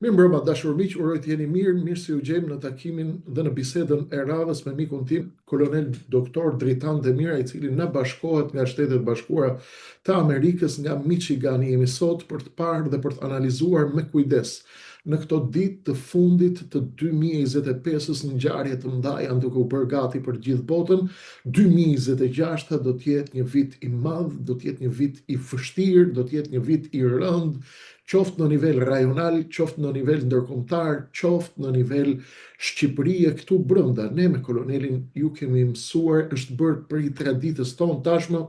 Mirëmbrëma, dashur miq, uroj të jeni mirë, mirë se ju gjejmë në takimin dhe në bisedën e radhës me mikun tim, kolonel doktor Dritan Demiraj, i cili na bashkohet nga Shtetet e Bashkuara të Amerikës, nga Michigani. Jemi sot për të parë dhe për të analizuar me kujdes në këto ditë të fundit të 2025-ës ngjarje të mëdha janë duke u bërë gati për gjithë botën. 2026-a do të jetë një vit i madh, do të jetë një vit i vështirë, do të jetë një vit i rëndë, qoftë në nivel rajonal, qoftë në nivel ndërkombëtar, qoftë në nivel Shqipërie këtu brenda. Ne me kolonelin ju kemi mësuar, është bërë prej traditës tonë tashmë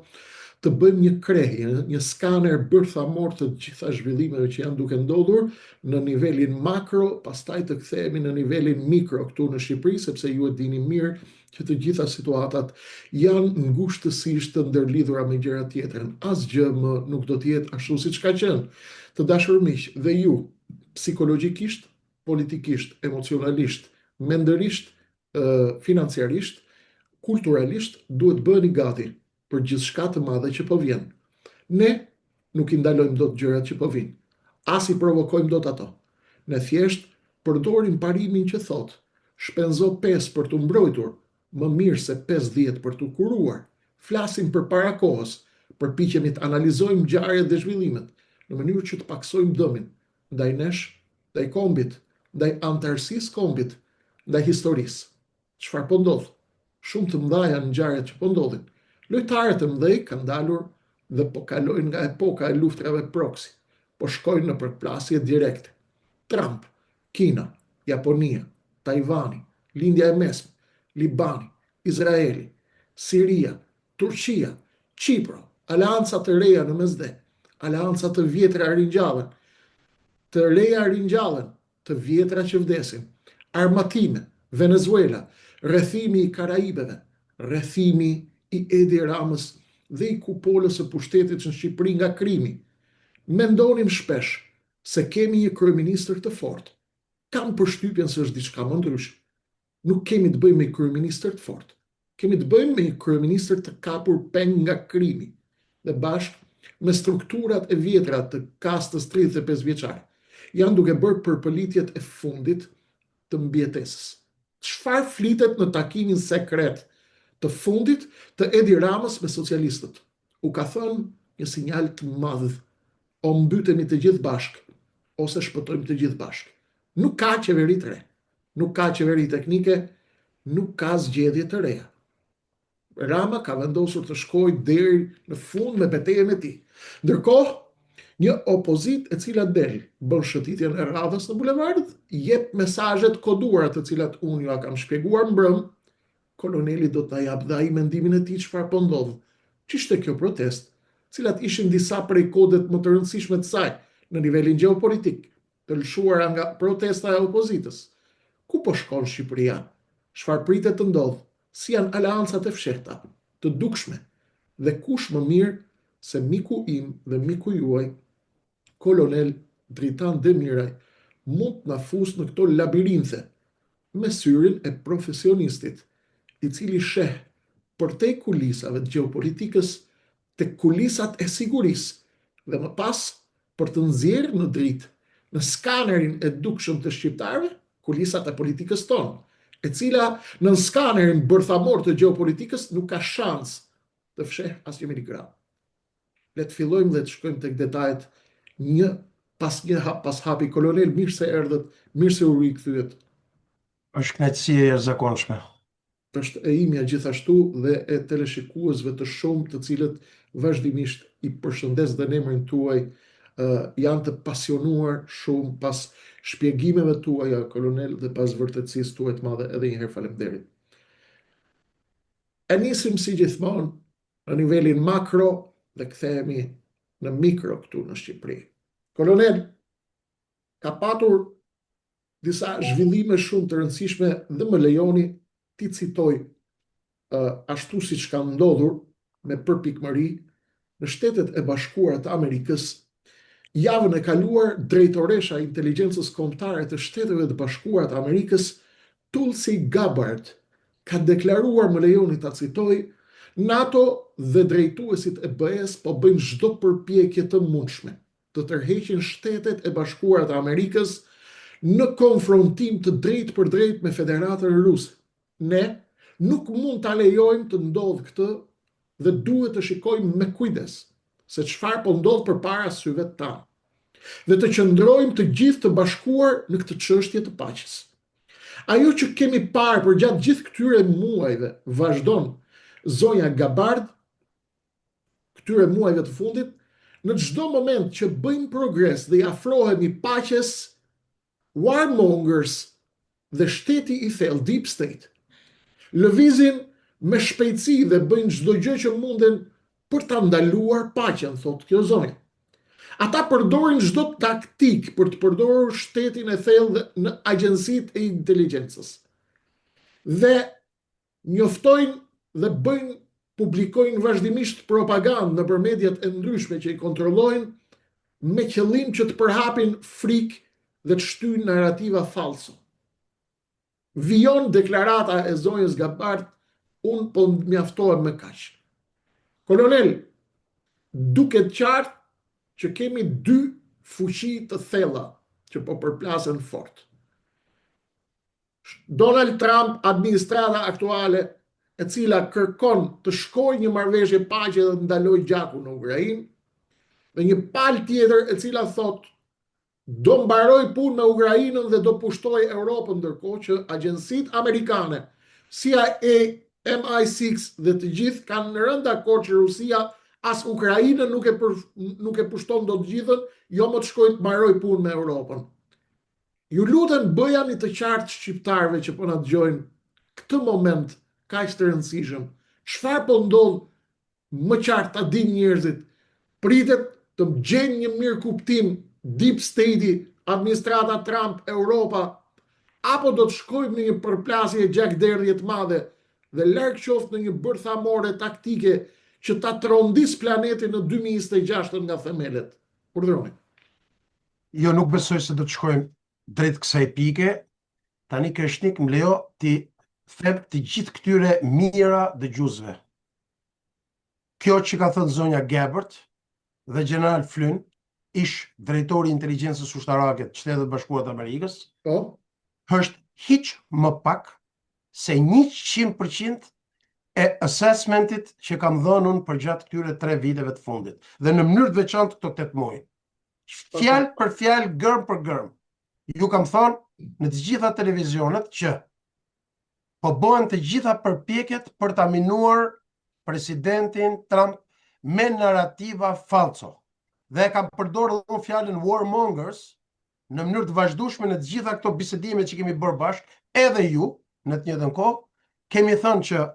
të bëjmë një krehje, një skaner bërthamor të gjitha zhvillimeve që janë duke ndodhur në nivelin makro, pastaj të kthehemi në nivelin mikro këtu në Shqipëri, sepse ju e dini mirë që të gjitha situatat janë ngushtësisht të ndërlidhura me njëra tjetrën. Asgjë më nuk do të jetë ashtu siç ka qenë. Të dashur miq, dhe ju, psikologjikisht, politikisht, emocionalisht, mendërisht, financiarisht, kulturalisht, duhet bëheni gati për gjithçka të madhe që po vjen. Ne nuk i ndalojmë dot gjërat që po vijnë. As i provokojmë dot ato. Ne thjesht përdorim parimin që thotë, shpenzo 5 për t'u mbrojtur, më mirë se 50 për t'u kuruar. Flasim përpara kohës, përpiqemi të analizojmë ngjarjet dhe zhvillimet, në mënyrë që të pakësojmë dëmin ndaj nesh, ndaj kombit, ndaj anëtarësisë kombit, ndaj historisë. Çfarë po ndodh? Shumë të mëdha janë ngjarjet që po ndodhin. Lojtarët e mëdhenj kanë dalur dhe po kalojnë nga epoka e luftrave proxy, po shkojnë në përplasje direkte. Trump, Kina, Japonia, Tajvani, Lindja e Mesme, Libani, Izraeli, Siria, Turqia, Qipro, aleanca të reja në Mesdhe, aleanca të vjetra ringjallen, të reja ringjallen, të vjetra që vdesin, armatime, Venezuela, rrethimi i Karaibeve, rrethimi i Edi Ramës dhe i kupolës së pushtetit në Shqipëri nga krimi. Mendonim shpesh se kemi një kryeministër të fortë. Kam përshtypjen se është diçka më ndryshe. Nuk kemi të bëjmë me kryeministër të fortë. Kemi të bëjmë me një kryeministër të kapur peng nga krimi dhe bashkë me strukturat e vjetra të kastës 35 vjeçare. Janë duke bërë përpëlitjet e fundit të mbijetesës. Çfarë flitet në takimin sekret të fundit të Edi Ramës me socialistët? U ka thënë një sinjal të madh. O mbytemi të gjithë bashkë, ose shpëtojmë të gjithë bashkë. Nuk ka qeveri të re. Nuk ka qeveri teknike, nuk ka zgjedhje të reja. Rama ka vendosur të shkojë deri në fund me betejën e tij. Ndërkohë, një opozitë e cila del, bën shëtitjen e radhës në bulevard, jep mesazhe të koduara të cilat unë jua kam shpjeguar mbrëm, koloneli do të na japë dhe ai mendimin e tij çfarë po ndodh. Ç'ishte kjo protestë, cilat ishin disa prej kodet më të rëndësishme të saj në nivelin gjeopolitik, të lëshuara nga protesta e opozitës. Ku po shkon Shqipëria? Çfarë pritet të ndodhë? Si janë aleancat e fshehta, të dukshme? Dhe kush më mirë se miku im dhe miku juaj, kolonel Dritan Demiraj, mund të na fusë në këto labirinthe, me syrin e profesionistit, i cili sheh përtej kulisave të gjeopolitikës tek kulisat e sigurisë dhe më pas për të nxjerrë në dritë, në skanerin e dukshëm të shqiptarëve, kulisat e politikës tonë, e cila nën skanerin bërthamor të gjeopolitikës nuk ka shans të fshehë asnjë miligram. Le të fillojmë dhe të shkojmë tek detajet një pas një hap pas hapi. Kolonel, mirë se erdhët, mirë se u rikthyet. Është kënaqësi e jashtëzakonshme. Është e imja gjithashtu dhe e teleshikuesve të shumtë të cilët vazhdimisht i përshëndes dhe në emrin tuaj janë të pasionuar shumë pas shpjegimeve tuaja, kolonel, dhe pas vërtetësisë tuaj të madhe edhe një herë faleminderit. E nisim si gjithmonë në nivelin makro dhe kthehemi në mikro këtu në Shqipëri. Kolonel, ka patur disa zhvillime shumë të rëndësishme dhe më lejoni t'i citoj uh, ashtu siç ka ndodhur me përpikmëri në Shtetet e Bashkuara të Amerikës, javën e kaluar drejtoresha e Inteligjencës Kombëtare të Shteteve të Bashkuara të Amerikës, Tulsi Gabbard, ka deklaruar, më lejoni ta citoj, NATO dhe drejtuesit e BE-s po bëjnë çdo përpjekje të mundshme të tërheqin Shtetet e Bashkuara të Amerikës Në konfrontim të drejtpërdrejtë me Federatën Ruse. Ne nuk mund ta lejojmë të ndodhë këtë dhe duhet të shikojmë me kujdes se çfarë po ndodh përpara syve tanë dhe të qëndrojmë të gjithë të bashkuar në këtë çështje të paqes. Ajo që kemi parë përgjatë gjithë këtyre muajve vazhdon zonja Gabbard, këtyre muajve të fundit, në çdo moment që bëjmë progres dhe i afrohemi paqes, warmongers dhe shteti i thellë, deep state, lëvizin me shpejtësi dhe bëjnë çdo gjë që munden për ta ndaluar paqen, thotë kjo zonjë. Ata përdorin çdo taktikë për të përdorur shtetin e thellë në agjencitë e inteligjencës. Dhe njoftojnë dhe bëjnë publikojnë vazhdimisht propagandë nëpër mediat e ndryshme që i kontrollojnë me qëllim që të përhapin frikë dhe të shtyjnë narrativa fallso. Vijon deklarata e zonjës Gabbard, unë po mjaftohem me kaq. Kolonel, duket qartë që kemi dy fuqi të thella që po përplasen fort. Donald Trump, administrata aktuale, e cila kërkon të shkojë një marrëveshje paqe dhe të ndalojë gjakun në Ukrainë, dhe një palë tjetër e cila thotë do mbaroj punë me Ukrainën dhe do pushtoj Europën ndërkohë që agjencitë amerikane, CIA, MI6 dhe të gjithë kanë rënë dakord që Rusia as Ukrainën nuk e për, nuk e pushton dot gjithën, jo më të shkojë të mbaroj punë me Europën. Ju lutem bëjani të qartë shqiptarëve që po na dëgjojnë këtë moment kaq të rëndësishëm. Çfarë po ndodh më qartë ta dinë njerëzit. Pritet të gjejnë një mirëkuptim deep state-i, administrata Trump, Europa, apo do të shkojmë në një përplasje gjakderdhje të madhe dhe larg qoftë në një bërthamore taktike që ta trondis planetin në 2026 nga themelet. Urdhëroni. Jo, nuk besoj se do të shkojmë drejt kësaj pike. Tani Kreshnik më lejo t'i them të gjithë këtyre mijëra dëgjuesve. Kjo që ka thënë zonja Gabbard dhe General Flynn, ish drejtori i inteligjencës ushtarake të Shteteve të Bashkuara të Amerikës, po, është hiç më pak se 100% e assessmentit që kam dhënë unë përgjatë këtyre tre viteve të fundit dhe në mënyrë të veçantë këto 8 muaj. Fjalë për fjalë, gërmë për gërmë. Ju kam thënë në të gjitha televizionet që po bëhen të gjitha përpjekjet për ta minuar presidentin Trump me narrativa falso. Dhe e kam përdorur edhe unë fjalën warmongers në mënyrë të vazhdueshme në të gjitha këto bisedime që kemi bërë bashkë, edhe ju në të njëjtën kohë, kemi thënë që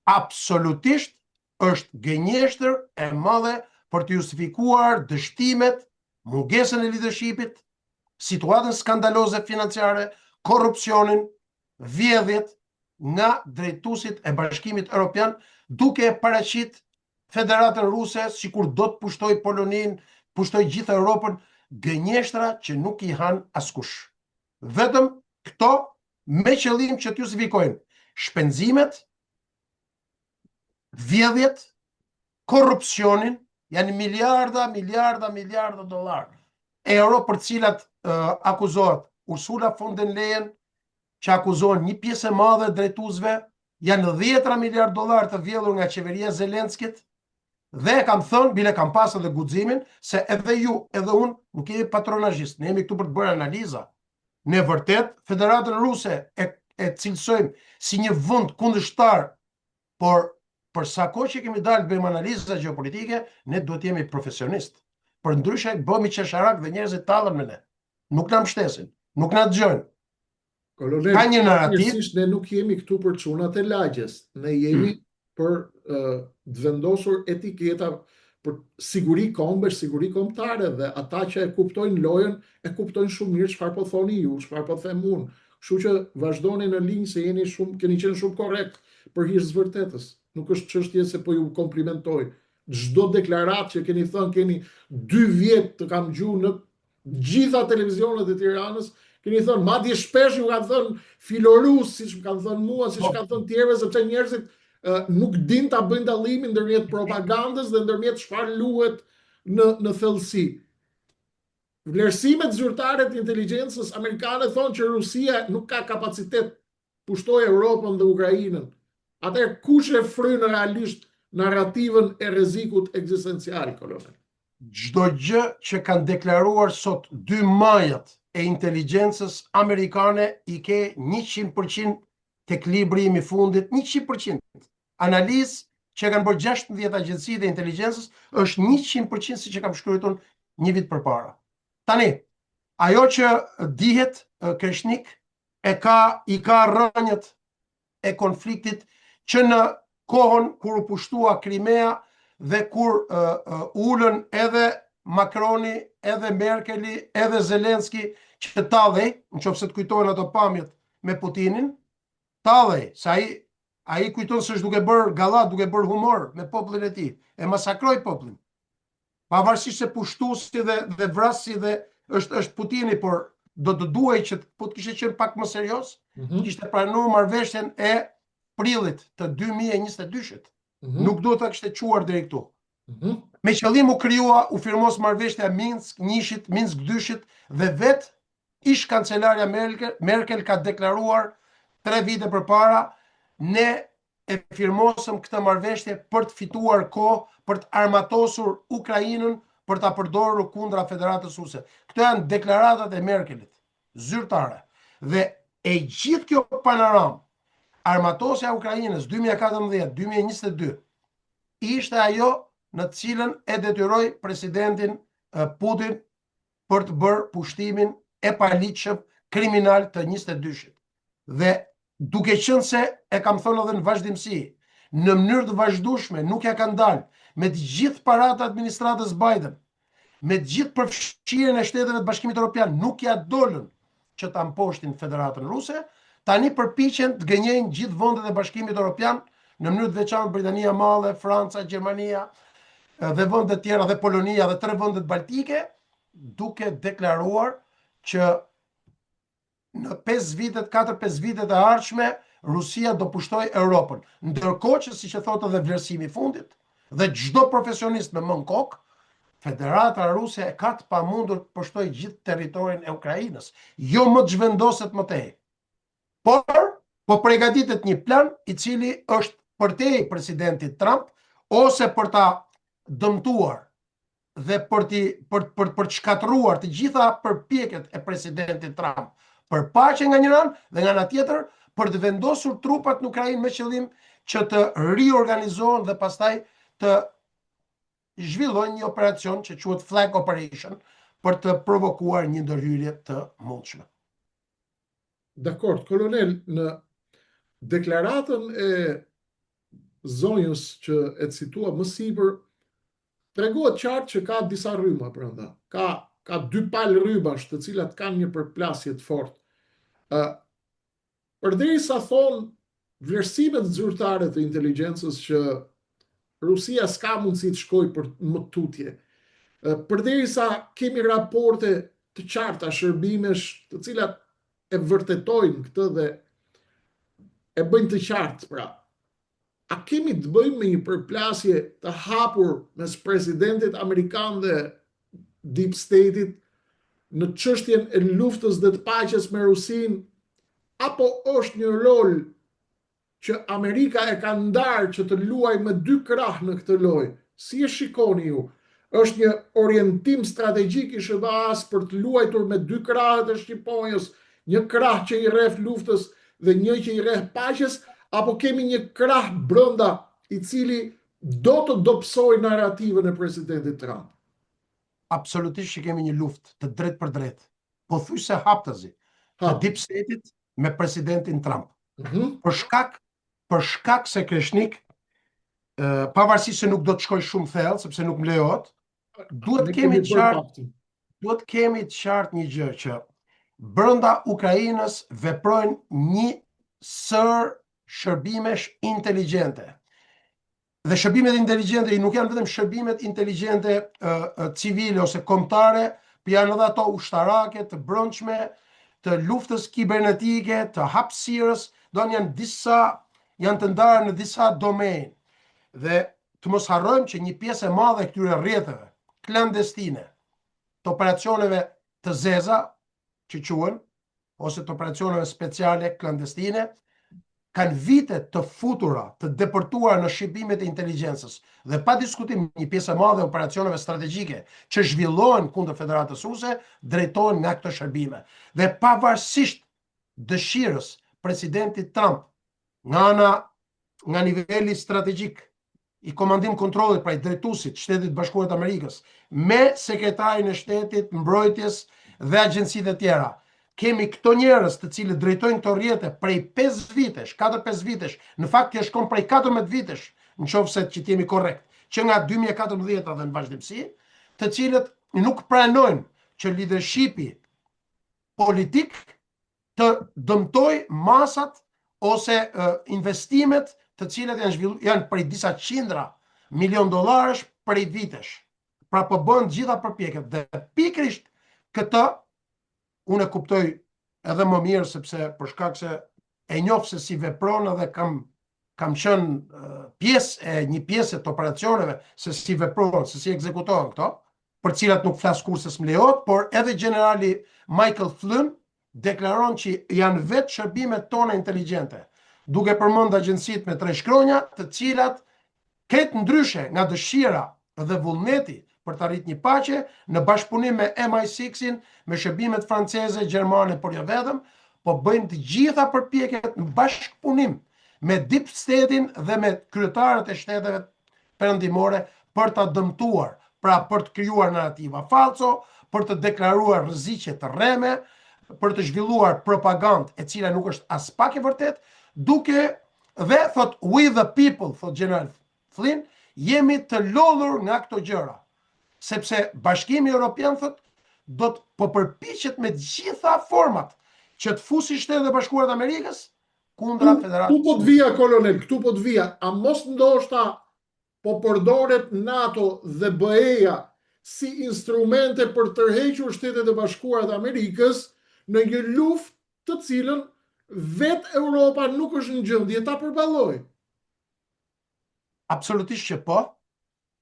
absolutisht është gënjeshtër e madhe për të justifikuar dështimet, mungesën e leadershipit, situatën skandaloze financiare, korrupsionin, vjedhjet nga drejtuesit e Bashkimit Evropian, duke e paraqit Federatën Ruse sikur do të pushtojë Poloninë, pushtojë gjithë Europën, gënjeshtra që nuk i han askush. Vetëm këto me qëllim që të justifikojnë shpenzimet, vjedhjet, korrupsionin, janë miliarda, miliarda, miliarda dollar. Euro për cilat uh, akuzohet Ursula von der Leyen, që akuzohen një pjesë e madhe e drejtuesve, janë dhjetra miliard dollar të vjedhur nga qeveria Zelenskit, dhe e kam thënë, bile kam pas edhe guximin, se edhe ju, edhe unë, nuk jemi patronazhist, ne jemi këtu për të bërë analiza. Ne vërtet, Federatën Ruse e, e cilësojmë si një vend kundërshtar, por për sa kohë që kemi dalë të bëjmë analiza gjeopolitike, ne duhet të jemi profesionist. Përndryshe bëhemi qesharak dhe njerëzit tallen me ne. Nuk na mbështesin, nuk na dëgjojnë. Kolonel, Ka një narrativ. Fatmirësisht ne nuk jemi këtu për çunat e lagjes. Ne jemi hmm. për uh, të vendosur etiketa për siguri kombesh, siguri kombëtare dhe ata që e kuptojnë lojën, e kuptojnë shumë mirë çfarë po thoni ju, çfarë po them unë. Kështu që vazhdoni në linjë se jeni shumë keni qenë shumë korrekt për hir të vërtetës. Nuk është çështje se po ju komplimentoj. Çdo deklaratë që keni thënë keni dy vjet të kam dëgju në gjitha televizionet e Tiranës, keni thënë, madje shpesh ju kanë thënë filorus, siç më kanë thënë mua, siç po. kanë thënë tjerëve, sepse njerëzit uh, nuk din ta bëjnë dallimin ndërmjet propagandës dhe ndërmjet çfarë luhet në në thellësi. Vlerësimet zyrtare të inteligjencës amerikane thonë që Rusia nuk ka kapacitet të pushtojë Europën dhe Ukrainën. Atëherë kush e fryn realisht narrativën e rrezikut ekzistencial, kolonel? Çdo gjë që kanë deklaruar sot dy majat e inteligjencës amerikane i ke 100% tek libri im i fundit, 100%. Analizë që e kanë bërë 16 agjenci të inteligjencës është 100% siç e kam shkruar një vit përpara. Tani, ajo që dihet Kreshnik e ka i ka rrënjët e konfliktit që në kohën kur u pushtua Krimea dhe kur uh, uh, ulën edhe Macroni, edhe Merkeli, edhe Zelenski që tallej, në qoftë se të kujtohen ato pamjet me Putinin, tallej, se ai ai kujton se është duke bërë gallat, duke bërë humor me popullin e tij, e masakroi popullin. Pavarësisht se pushtuesi dhe dhe vrasësi dhe është është Putini, por do të duhej që po të kishte qenë pak më serioz, mm -hmm. kishte pranuar marrëveshjen e prillit të 2022-shit. Mm -hmm. Nuk duhet ta kishte çuar deri këtu. Mm -hmm. Me qëllim u krijua, u firmos marrëveshja Minsk njëshit, Minsk dyshit dhe vetë ish kancelarja Merkel, Merkel ka deklaruar tre vite përpara ne e firmosëm këtë marrëveshje për të fituar kohë, për të armatosur Ukrainën, për ta përdorur kundra Federatës Ruse. Këto janë deklaratat e Merkelit, zyrtare. Dhe e gjithë kjo panoramë, armatosja e Ukrainës 2014-2022, ishte ajo në të cilën e detyroi presidentin Putin për të bërë pushtimin e paligjshëm kriminal të 22-shit. Dhe duke qenë se e kam thënë edhe në vazhdimësi, në mënyrë të vazhdueshme nuk ja kanë dalë me të gjithë paratë e administratës Biden, me të gjithë përfshirjen e shteteve të Bashkimit Evropian, nuk ja dolën që ta mposhtin Federatën Ruse, tani përpiqen të gënjejnë gjithë vendet e Bashkimit Evropian, në mënyrë të veçantë Britania e Madhe, Franca, Gjermania dhe vende të tjera dhe Polonia dhe tre vendet baltike, duke deklaruar që në 5 vitet, 4-5 vitet e ardhshme, Rusia do pushtojë Europën. Ndërkohë që siç e thotë edhe vlerësimi i fundit, dhe çdo profesionist me mend në kokë, Federata Ruse e ka të pamundur të pushtojë gjithë territorin e Ukrainës, jo më të zhvendoset më tej. Por, po përgatitet një plan i cili është përtej presidentit Trump ose për ta dëmtuar dhe për të për për për të shkatërruar të gjitha përpjekjet e presidentit Trump për paqe nga njëra anë dhe nga ana tjetër për të vendosur trupat në Ukrainë me qëllim që të riorganizohen dhe pastaj të zhvillojnë një operacion që quhet Flag Operation për të provokuar një ndërhyrje të mundshme. Dakord, kolonel, në deklaratën e zonjës që e citua më sipër, tregohet qartë që ka disa rryma brenda. Ka ka dy palë rrymash të cilat kanë një përplasje të fortë. Ë përderisa thonë vlerësimet zyrtare të inteligjencës që Rusia s'ka mundësi të shkojë për më tutje. Përderisa kemi raporte të qarta shërbimesh të cilat e vërtetojnë këtë dhe e bëjnë të qartë pra. A kemi të bëjmë me një përplasje të hapur mes presidentit amerikan dhe deep state-it në çështjen e luftës dhe të paqes me Rusinë, apo është një rol që Amerika e ka ndarë që të luajë me dy krahë në këtë lojë? Si e shikoni ju? Është një orientim strategjik i SHBA-së për të luajtur me dy krahët e shqiponjës, një krah që i rreh luftës dhe një që i rreh paqes, apo kemi një krah brenda i cili do të dobësojë narrativën e presidentit Trump? Absolutisht që kemi një luftë të drejtpërdrejtë, pothuajse haptazi, të deep state-it me presidentin Trump. Mm -hmm. Për shkak për shkak se Kreshnik pavarësisht se nuk do të shkoj shumë thellë sepse nuk më lejohet, duhet të kemi të qartë duhet të kemi të qartë një gjë që brenda Ukrainës veprojnë një sërë shërbimesh inteligjente. Dhe shërbimet inteligjente nuk janë vetëm shërbimet inteligjente uh, civile ose kombëtare, por janë edhe ato ushtarake, të brendshme, të luftës kibernetike, të hapësirës, do janë disa janë të ndarë në disa domain. Dhe të mos harrojmë që një pjesë e madhe e këtyre rrjeteve klandestine. të operacioneve të zeza, që quhen, ose të operacioneve speciale klandestine, kanë vite të futura, të depërtuara në shërbimet e inteligjencës dhe pa diskutim një pjesë e madhe e operacioneve strategjike që zhvillohen kundër Federatës Ruse drejtohen nga këto shërbime. Dhe pavarësisht dëshirës presidentit Trump nga ana nga niveli strategjik i komandim kontrollit, pra i drejtuesit Shtetit të Bashkuar të Amerikës, me sekretarin e shtetit, mbrojtjes dhe agjencitë e tjera. Kemi këto njerëz të cilët drejtojnë këto rrjete prej 5 vitesh, 4-5 vitesh, në fakt kjo shkon prej 14 vitesh, në qoftë se që të jemi korrekt, që nga 2014 dhe në vazhdimësi, të cilët nuk pranojnë që leadershipi politik të dëmtojë masat ose investimet të cilat janë zhvillu, janë prej disa qindra milion dollarësh prej vitesh. Pra po bëhen të gjitha përpjekjet dhe pikërisht këtë unë e kuptoj edhe më mirë sepse për shkak se e njoh se si vepron edhe kam kam qenë pjesë e një pjese të operacioneve se si vepron, se si ekzekutohen këto, për cilat nuk flas kurrë se s'më lejohet, por edhe gjenerali Michael Flynn deklaron që janë vetë shërbimet tona inteligjente, duke përmend agjencitë me tre shkronja, të cilat krejt ndryshe nga dëshira dhe vullneti për të arritur një paqe, në bashkëpunim me MI6-in, me shërbimet franceze, gjermane, por jo vetëm, po bëjnë të gjitha përpjekjet në bashkëpunim me deep state-in dhe me kryetarët e shteteve perëndimore për ta dëmtuar, pra për të krijuar narrativa falso, për të deklaruar rreziqe të rreme, për të zhvilluar propagandë e cila nuk është aspak e vërtetë, duke dhe thot we the people, thot General Flynn, jemi të lodhur nga këto gjëra. Sepse Bashkimi Evropian thot do të po përpiqet me të gjitha format që të fusi Shtetet e Bashkuara të Amerikës kundra Federatës. Këtu po të vija, kolonel, këtu po të vija. A mos ndoshta po përdoret NATO dhe BE-ja si instrumente për tërhequr Shtetet e Bashkuara të Amerikës në një luftë të cilën vetë Europa nuk është në gjendje ta përballojë? Absolutisht që po.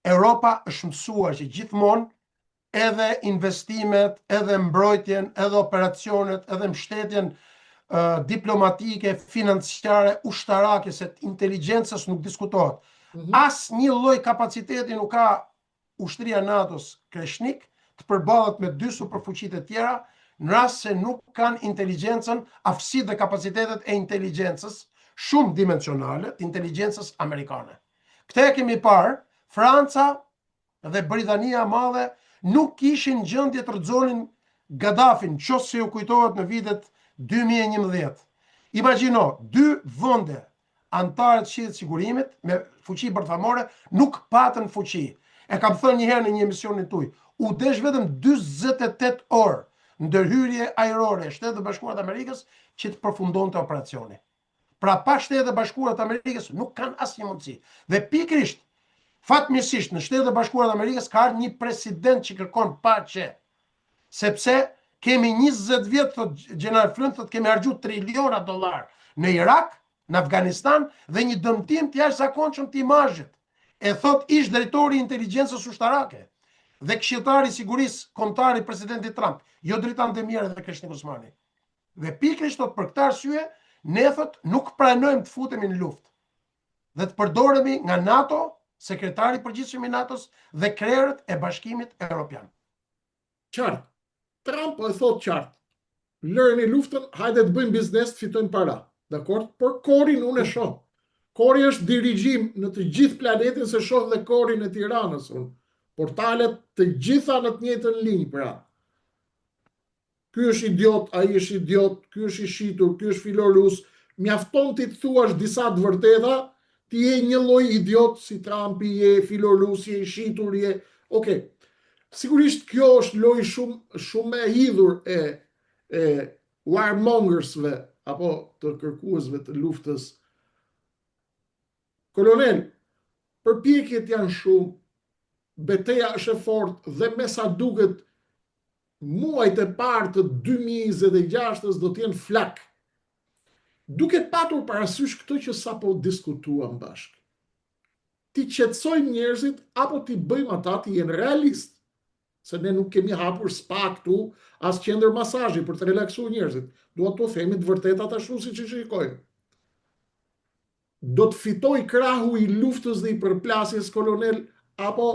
Europa është mësuar që gjithmonë edhe investimet, edhe mbrojtjen, edhe operacionet, edhe mbështetjen uh, diplomatike, financiare, ushtarake, se inteligjencës nuk diskutohet. Mm -hmm. Asnjë lloj kapaciteti nuk ka ushtria e NATO-s Kreshnik të përballet me dy superfuqitë e tjera në rast se nuk kanë inteligjencën, aftësitë dhe kapacitetet e inteligjencës shumë dimensionale të inteligjencës amerikane. Këtë e kemi parë, Franca dhe Britania e Madhe nuk ishin gjendje të rrëzonin Gaddafin, qoftë se ju kujtohet në vitet 2011. Imagjino, dy vende anëtare të Këshillit të Sigurimit me fuqi bërthamore nuk patën fuqi. E kam thënë një herë në një emisionin tuaj, u desh vetëm 48 orë ndërhyrje ajrore e Shteteve të Bashkuara të Amerikës që të përfundonte operacioni. Pra pa Shtetet e Bashkuara të Amerikës nuk kanë asnjë mundësi. Dhe pikërisht fatmirësisht në Shtetet e Bashkuara të Amerikës ka ardhur një president që kërkon paqe. Sepse kemi 20 vjet thot General Flynn thot kemi harxhu triliona dollar në Irak, në Afganistan dhe një dëmtim të jashtëzakonshëm të imazhit. E thot ish drejtori i inteligjencës ushtarake dhe këshilltari i sigurisë kombëtare i presidentit Trump, jo Dritan Demiraj dhe Kreshnik Osmani. Dhe pikërisht thot për këtë arsye, ne thot nuk pranojmë të futemi në luftë dhe të përdoremi nga NATO, sekretari i përgjithshëm i NATO-s dhe krerët e Bashkimit Evropian. Qartë. Trump po e thot qartë. Lëreni luftën, hajde të bëjmë biznes, të fitojmë para. Dakor? Por korin unë e shoh. Kori është dirigjim në të gjithë planetin se shoh dhe korin e Tiranës unë. Portalet të gjitha në të njëjtën linjë, pra. Ky është idiot, ai është idiot, ky është i shitur, ky është filorus. Mjafton ti të thuash disa të vërteta, ti je një lloj idiot si Trumpi, je filorus, je i shitur, je... Okej. Sigurisht kjo është lojë shumë shumë e hidhur e e warmongersve apo të kërkuesve të luftës. Kolonel, përpjekjet janë shumë, beteja është e fortë dhe me sa duket muajt e parë të 2026-ës do të jenë flak. Duke patur parasysh këtë që sapo diskutuam bashkë. Ti qetësojmë njerëzit apo ti bëjmë ata të jenë realist. Se ne nuk kemi hapur spa këtu, as qendër masazhi për të relaksuar njerëzit. Dua t'u themi të vërtetat ashtu siç i shikojmë. Do të fitojë krahu i luftës dhe i përplasjes kolonel apo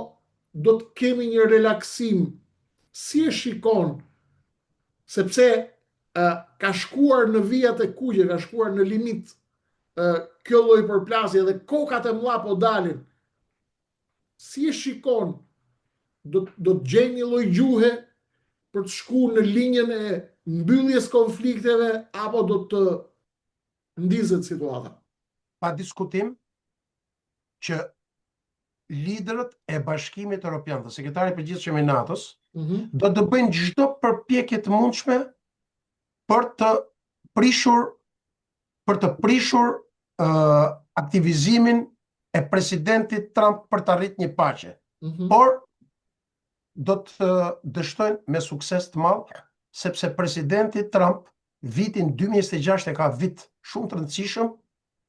do të kemi një relaksim? Si e shikon? Sepse uh, ka shkuar në vijat e kuqe, ka shkuar në limit uh, kjo lloj përplasje dhe kokat e mëdha po dalin. Si e shikon? Do do të gjejnë një lloj gjuhe për të shku në linjën e mbylljes konflikteve apo do të ndizet situata? Pa diskutim që liderët e Bashkimit Evropian dhe sekretari i përgjithshëm i NATO-s mm -hmm. do të bëjnë çdo përpjekje të mundshme për të prishur për të prishur uh, aktivizimin e presidentit Trump për të arritur një paqe. Mm -hmm. Por do të dështojnë me sukses të madh, sepse presidenti Trump vitin 2026 e ka vit shumë të rëndësishëm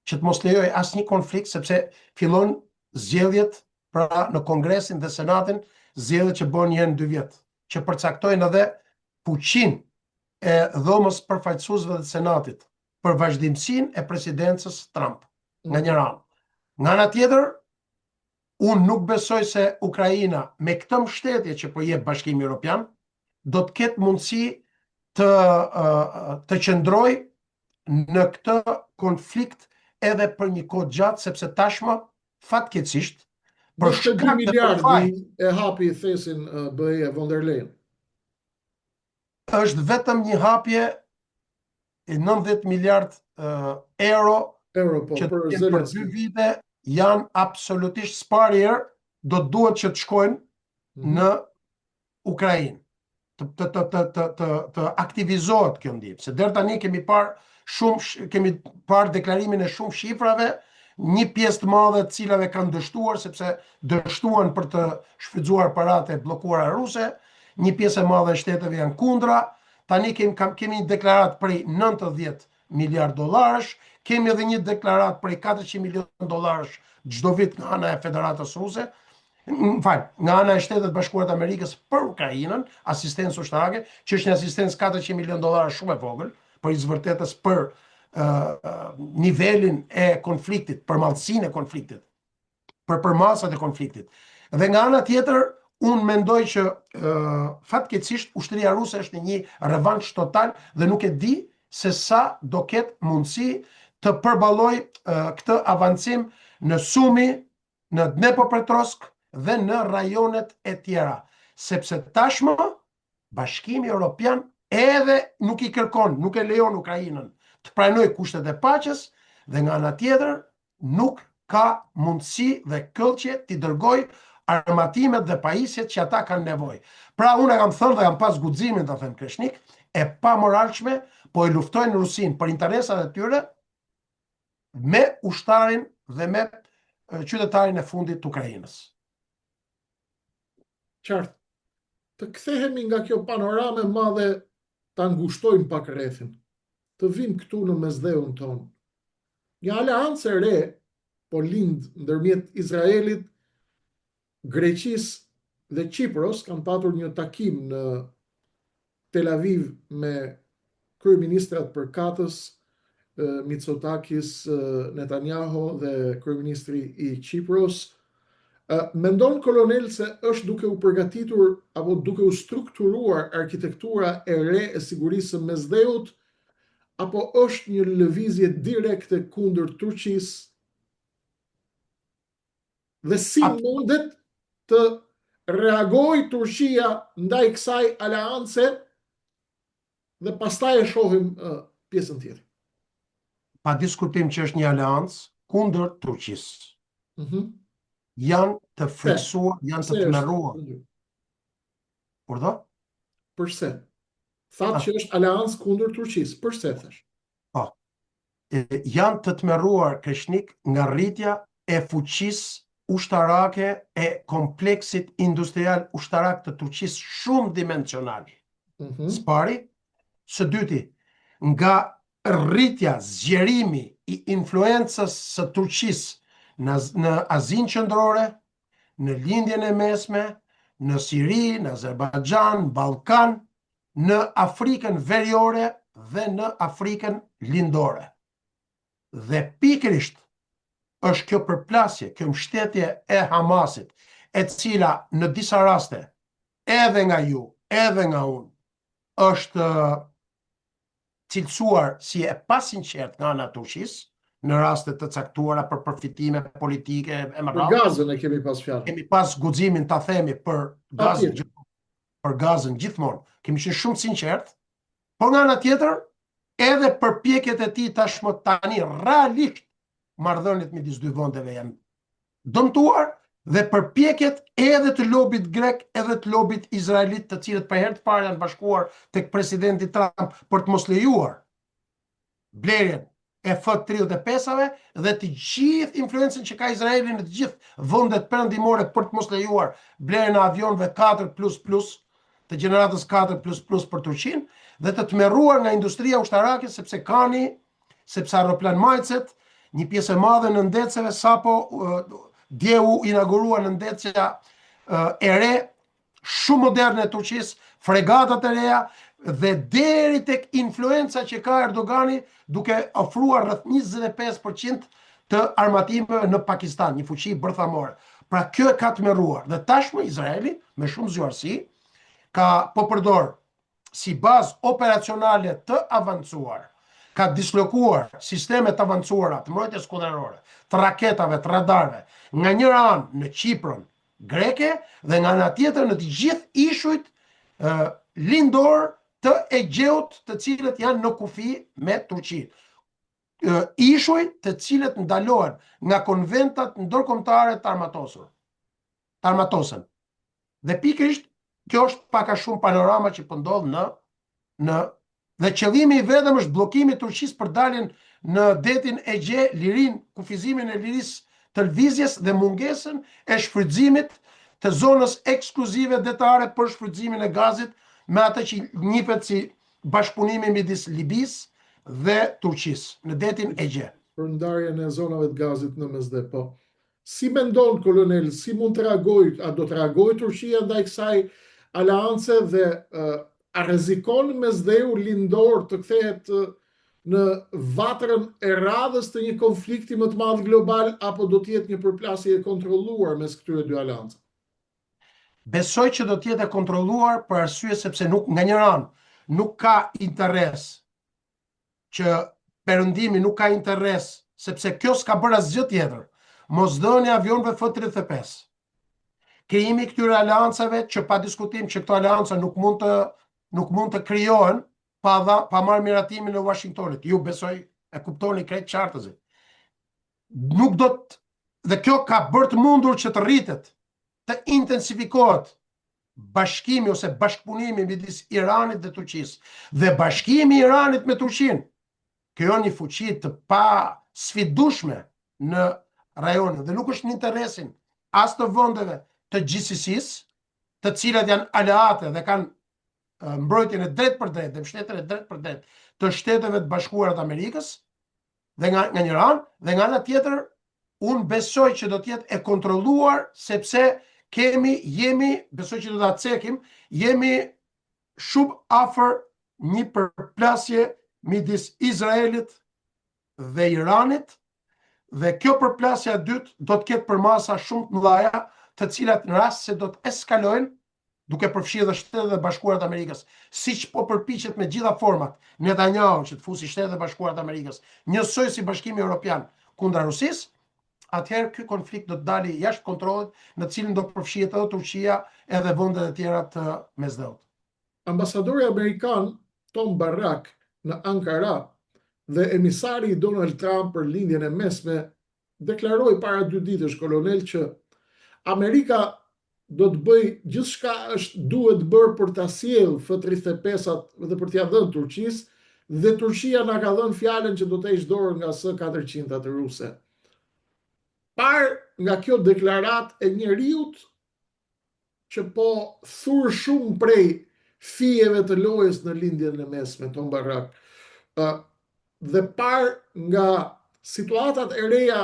që të mos lejojë asnjë konflikt sepse fillon zgjedhjet pra në Kongresin dhe Senatin, zgjedhjet që bëhen një herë në dy vjet, që përcaktojnë edhe fuqinë e dhomës përfaqësuesve dhe Senatit për vazhdimësinë e presidencës Trump nga njëra anë. Nga ana tjetër, unë nuk besoj se Ukraina me këtë mbështetje që po jep Bashkimi Evropian do të ketë mundësi të të qëndrojë në këtë konflikt edhe për një kohë gjatë, sepse tashmë fatkeqësisht për shkak të faj e hapi thesin BE von der Leyen. Është vetëm një hapje e 90 miliard euro, euro po, që për, për dy vite janë absolutisht së pari herë do të duhet që të shkojnë mm -hmm. në Ukrainë. Të të të të të të, të aktivizohet kjo ndihmë, se deri tani kemi parë shumë kemi parë deklarimin e shumë shifrave, një pjesë të madhe të cilave kanë dështuar sepse dështuan për të shfrytëzuar paratë e bllokuara ruse, një pjesë e madhe e shteteve janë kundra, tani kemi kam, kemi një deklaratë prej 90 miliard dollarësh, kemi edhe një deklaratë prej 400 milion dollarësh çdo vit nga ana e Federatës Ruse, më fal, nga ana e Shteteve të Bashkuara të Amerikës për Ukrainën, asistencë ushtarake, që është një asistencë 400 milion dollarë shumë e vogël, për hir të së vërtetës për uh, nivelin e konfliktit, për madhësinë e konfliktit, për përmasat e konfliktit. Dhe nga ana tjetër, unë mendoj që uh, fatkeqësisht ushtria ruse është në një revansh total dhe nuk e di se sa do ketë mundësi të përballojë uh, këtë avancim në Sumi, në Dnepropetrovsk dhe në rajonet e tjera, sepse tashmë Bashkimi Evropian edhe nuk i kërkon, nuk e lejon Ukrainën të pranojë kushtet e paqes dhe nga ana tjetër nuk ka mundësi dhe këllqe t'i dërgojë armatimet dhe pajisjet që ata kanë nevojë. Pra unë e kam thënë dhe kam pas guximin ta them Kreshnik, e pamoralshme, po e luftojnë Rusinë për interesat e tyre me ushtarin dhe me qytetarin e fundit të Ukrainës. Qartë. Të kthehemi nga kjo panoramë e madhe ta ngushtojmë pak rrethin. Të vijmë këtu në Mesdheun tonë. Një aleancë e re po lind ndërmjet Izraelit, Greqisë dhe Qipros, kanë patur një takim në Tel Aviv me kryeministrat përkatës, Mitsotakis, Netanyahu dhe kryeministri i Qipros. Mendon kolonel se është duke u përgatitur apo duke u strukturuar arkitektura e re e sigurisë së Mesdheut apo është një lëvizje direkte kundër Turqisë Dhe si mundet të reagojë Turqia ndaj kësaj aleance dhe pastaj e shohim uh, pjesën tjetër. Pa diskutim që është një aleancë kundër Turqisë. Mm -hmm. Janë të frikësuar, janë të tmerruar. Urdhëro? Përse? Thatë ah. që është aleancë kundër Turqisë. Përse thash? Po. Janë të tmerruar Kreshnik nga rritja e fuqisë ushtarake e kompleksit industrial ushtarak të Turqisë shumëdimensional. Mm -hmm. Së pari, së dyti, nga rritja, zgjerimi i influencës së Turqisë në, në Azinë Qendrore, në Lindjen e Mesme, Në Siri, në Azerbajxhan, Ballkan, në Afrikën Veriore dhe në Afrikën Lindore. Dhe pikërisht është kjo përplasje, kjo mbështetje e Hamasit, e cila në disa raste edhe nga ju, edhe nga unë, është cilësuar si e pasinqertë nga ana e Turqisë, në raste të caktuara për përfitime politike e me radhë. Për Gazën e kemi pas fjalën. Kemi pas guximin ta themi për Gazën, për Gazën gjithmonë. Kemi qenë shumë sinqertë, por nga ana tjetër, edhe përpjekjet e tij tashmë tani realisht marrëdhëniet midis dy vendeve janë dëmtuar dhe përpjekjet edhe të lobit grek edhe të lobit izraelit të cilët për herë të parë janë bashkuar tek presidenti Trump për të mos lejuar blerjen e F-35-ave dhe të gjithë influencën që ka Izraeli në të gjithë vendet perëndimore për të mos lejuar blerjen e avionëve 4++ të gjeneratës 4++ për Turqinë dhe të tmerruar nga industria ushtarake sepse kani sepse aeroplanmajtëset, një pjesë e madhe nëndetëseve sapo dje u inaugurua nëndetësja e re shumë moderne e Turqisë, fregatat e reja dhe deri tek influenca që ka Erdogani duke ofruar rreth 25% të armatimeve në Pakistan, një fuqi bërthamore. Pra kjo e ka tmerruar dhe tashmë Izraeli me shumë zgjuarsi ka po përdor si bazë operacionale të avancuar, ka dislokuar sisteme të avancuara të mbrojtjes kundërajrore, të raketave, të radarëve, nga njëra anë në Qipron greke dhe nga ana tjetër në të gjithë ishujt lindor të Egjeut, të cilët janë në kufi me Turqinë. Ishuj të cilët ndalohen nga konventat ndërkombëtare të armatosur. Të armatosen. Dhe pikërisht kjo është pak a shumë panorama që po ndodh në në dhe qëllimi i vetëm është bllokimi i Turqisë për daljen në detin Egje, lirinë, kufizimin e lirisë të lëvizjes dhe mungesën e shfrytëzimit të zonës ekskluzive detare për shfrytëzimin e gazit me atë që njihet si bashkëpunimi midis Libisë dhe Turqisë në detin Egje. Për ndarjen e zonave të gazit në Mesdhe, po. Si mendon kolonel, si mund të reagojë, a do të reagojë Turqia ndaj kësaj aleance dhe a rrezikon Mesdheu Lindor të kthehet në vatrën e radhës të një konflikti më të madh global apo do të jetë një përplasje e kontrolluar mes këtyre dy aleancave? Besoj që do të jetë e kontrolluar për arsye sepse nuk nga njëra anë nuk ka interes që Perëndimi nuk ka interes, sepse kjo s'ka bërë asgjë tjetër. Mosdhënia e avionëve F-35. Krijimi i këtyre aleancave që pa diskutim që këto aleanca nuk mund të nuk mund të krijohen pa dha, pa marrë miratimin e Washingtonit. Ju besoj e kuptoni krejt qartëzi. Nuk do të dhe kjo ka bërë të mundur që të rritet, të intensifikohet bashkimi ose bashkëpunimi midis Iranit dhe Turqisë dhe bashkimi i Iranit me Turqinë krijon një fuqi të pasfidueshme në rajon dhe nuk është në interesin as të vendeve të GCC-së, të cilat janë aleate dhe kanë mbrojtjen e drejtpërdrejtë dhe mbështetjen e drejtpërdrejtë të Shteteve të Bashkuara të Amerikës, dhe nga nga njëra anë dhe nga ana tjetër unë besoj që do të jetë e kontrolluar sepse kemi jemi besoj që do ta cekim jemi shumë afër një përplasje midis Izraelit dhe Iranit dhe kjo përplasja e dytë do të ketë përmasa shumë të mëdha, të cilat në rast se do të eskalojnë, duke përfshirë dhe Shtetet e Bashkuara të Amerikës, siç po përpiqet me gjitha format Netanyahu që të fusi Shtetet e Bashkuara të Amerikës, njësoj si Bashkimi Evropian kundra Rusisë, atëherë ky konflikt do të dali jashtë kontrollit, në të cilin do të përfshihet edhe Turqia edhe vendet e tjera të Mesdheut. Ambasadori amerikan Tom Barrack në Ankara dhe emisari i Donald Trump për Lindjen e Mesme deklaroi para dy ditësh kolonel që Amerika do të bëjë gjithçka është duhet bërë për ta sjellë F-35-at dhe për t'ia dhënë Turqisë dhe Turqia na ka dhënë fjalën që do të heqë dorë nga S-400-at ruse. Parë nga kjo deklaratë e njeriut që po thur shumë prej fijeve të lojës në Lindjen e Mesme, Tom Barrack, dhe parë nga situatat e reja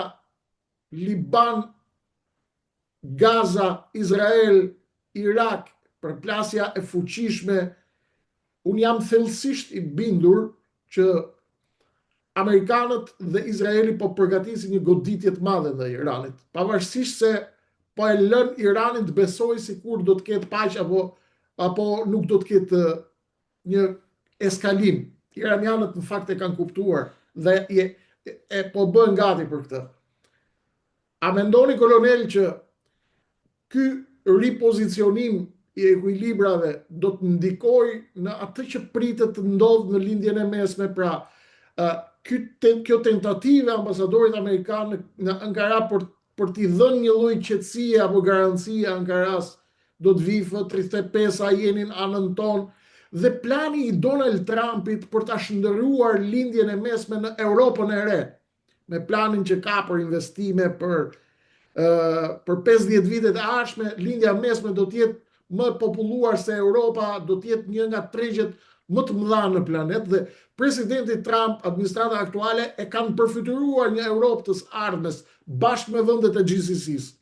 Liban, Gaza, Izrael. Irak, përplasja e fuqishme, unë jam thellësisht i bindur që amerikanët dhe Izraeli po përgatisin një goditje të madhe ndaj Iranit, pavarësisht se po e lënë Iranin të besojë sikur do të ketë paqe apo apo nuk do të ketë një eskalim. Iranianët në fakt e kanë kuptuar dhe e, e po bëhen gati për këtë. A mendoni kolonel që ky ripozicionim i ekuilibrave do të ndikojë në atë që pritet të ndodhë në Lindjen e Mesme, pra ky kjo tentativë e ambasadorit amerikan në, në Ankara për për t'i dhënë një lloj qetësie apo garancie Ankarasë, do të vijë F-35 a jeni në anën tonë dhe plani i Donald Trumpit për ta shndërruar Lindjen e Mesme në Europën e re me planin që ka për investime për për 50 vitet e ardhshme, Lindja e Mesme do të jetë më e populluar se Europa, do të jetë një nga tregjet më të mëdha në planet dhe presidenti Trump, administrata aktuale e kanë përfytyruar një Europë të së ardhmes bashkë me vendet e GCC-s.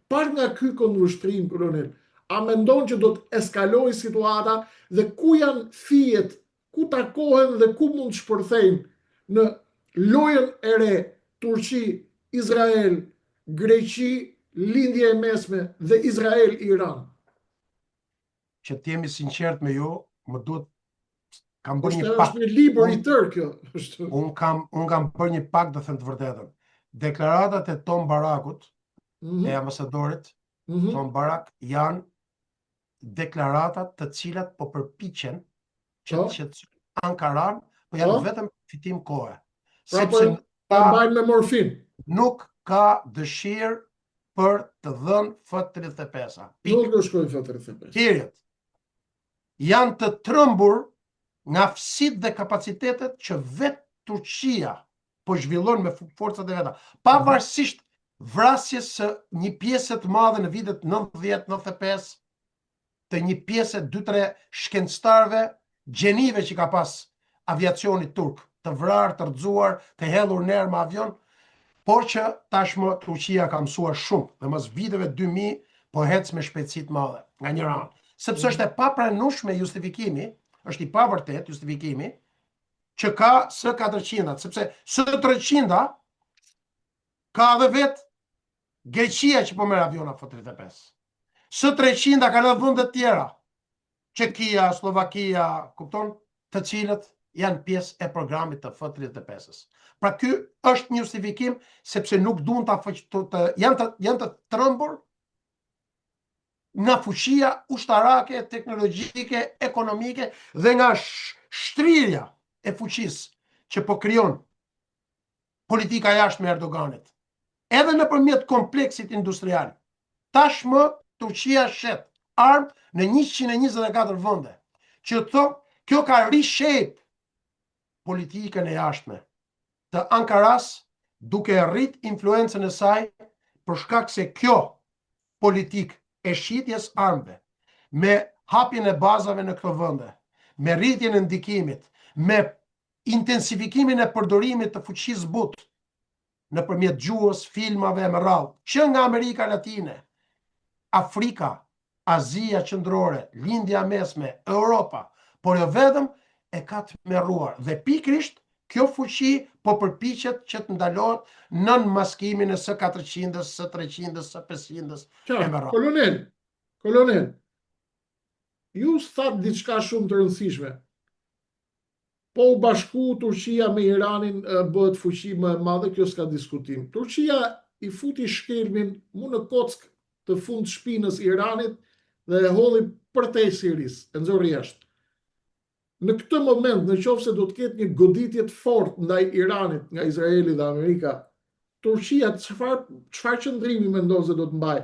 Parë nga ky këndvështrim, kolonel, a mendon që do të eskalojë situata dhe ku janë fijet ku takohen dhe ku mund të shpërthejnë në lojën e re Turqi, Izrael, Greqi, Lindje e Mesme dhe Izrael, Iran. Që të jem i sinqertë me ju, më duhet kam bërë një pak. Është një libër i tërë kjo. Është. Un kam un kam bërë një pak të them të vërtetën. Deklaratat e Tom Barakut, mm -hmm. e ambasadorit mm -hmm. Tom Barak janë deklaratat të cilat po përpiqen që po. të qetësojnë Ankaran, po janë po. vetëm fitim kohe. Pra po Sepse po mbajnë me morfin. Nuk ka dëshirë për të dhënë F-35-a. Nuk do shkojnë F-35. Period. Janë të trembur nga aftësitë dhe kapacitetet që vetë Turqia po zhvillon me forcat e veta. Pavarësisht vrasjes së një pjese të madhe në vitet 90-95 të një pjese 2-3 shkencëtarëve gjenive që ka pas aviacioni turk, të vrarë, të rrëzuar, të hedhur në erë me avion, por që tashmë Turqia ka mësuar shumë dhe mas viteve 2000 po ec me shpejtësi të madhe nga njëra anë, sepse është e papranueshme justifikimi, është i pavërtetë justifikimi që ka S-400, sepse S-300 ka edhe vetë Greqia që po merr aviona F-35. S-300 kanë edhe vende të tjera, Çekia, Sllovakia, kupton, të cilët janë pjesë e programit të F-35-s. Pra ky është një justifikim sepse nuk duan ta të, të janë të janë të trembur nga fuqia ushtarake, teknologjike, ekonomike dhe nga shtrirja e fuqisë që po krijon politika e jashtme e Erdoganit. Edhe nëpërmjet kompleksit industrial. Tashmë Turqia shet armë në 124 vende, që thotë kjo ka reshape politikën e jashtme të Ankaras duke rrit influencën e saj për shkak se kjo politikë e shitjes armëve me hapjen e bazave në këto vende, me rritjen e ndikimit, me intensifikimin e përdorimit të fuqisë butë nëpërmjet gjuhës, filmave e me radhë, që nga Amerika Latine, Afrika, Azia Qendrore, Lindja e Mesme, Europa, por jo vetëm, e ka tmerruar. Dhe pikërisht kjo fuqi po përpiqet që të ndalohet nën maskimin e S-400-s, S-300-s, S-500-s e me radhë. Kolonel, kolonel, ju thatë diçka shumë të rëndësishme. Po u bashku Turqia me Iranin bëhet fuqi më e madhe, kjo s'ka diskutim. Turqia i futi shkelmin mu në kockë të fund shpinës Iranit dhe e hodhi përtej Sirisë, e nxori jashtë. Në këtë moment, në qoftë se do të ketë një goditje të fortë ndaj Iranit nga Izraeli dhe Amerika, Turqia çfarë çfarë qëndrimi mendon se do të mbajë?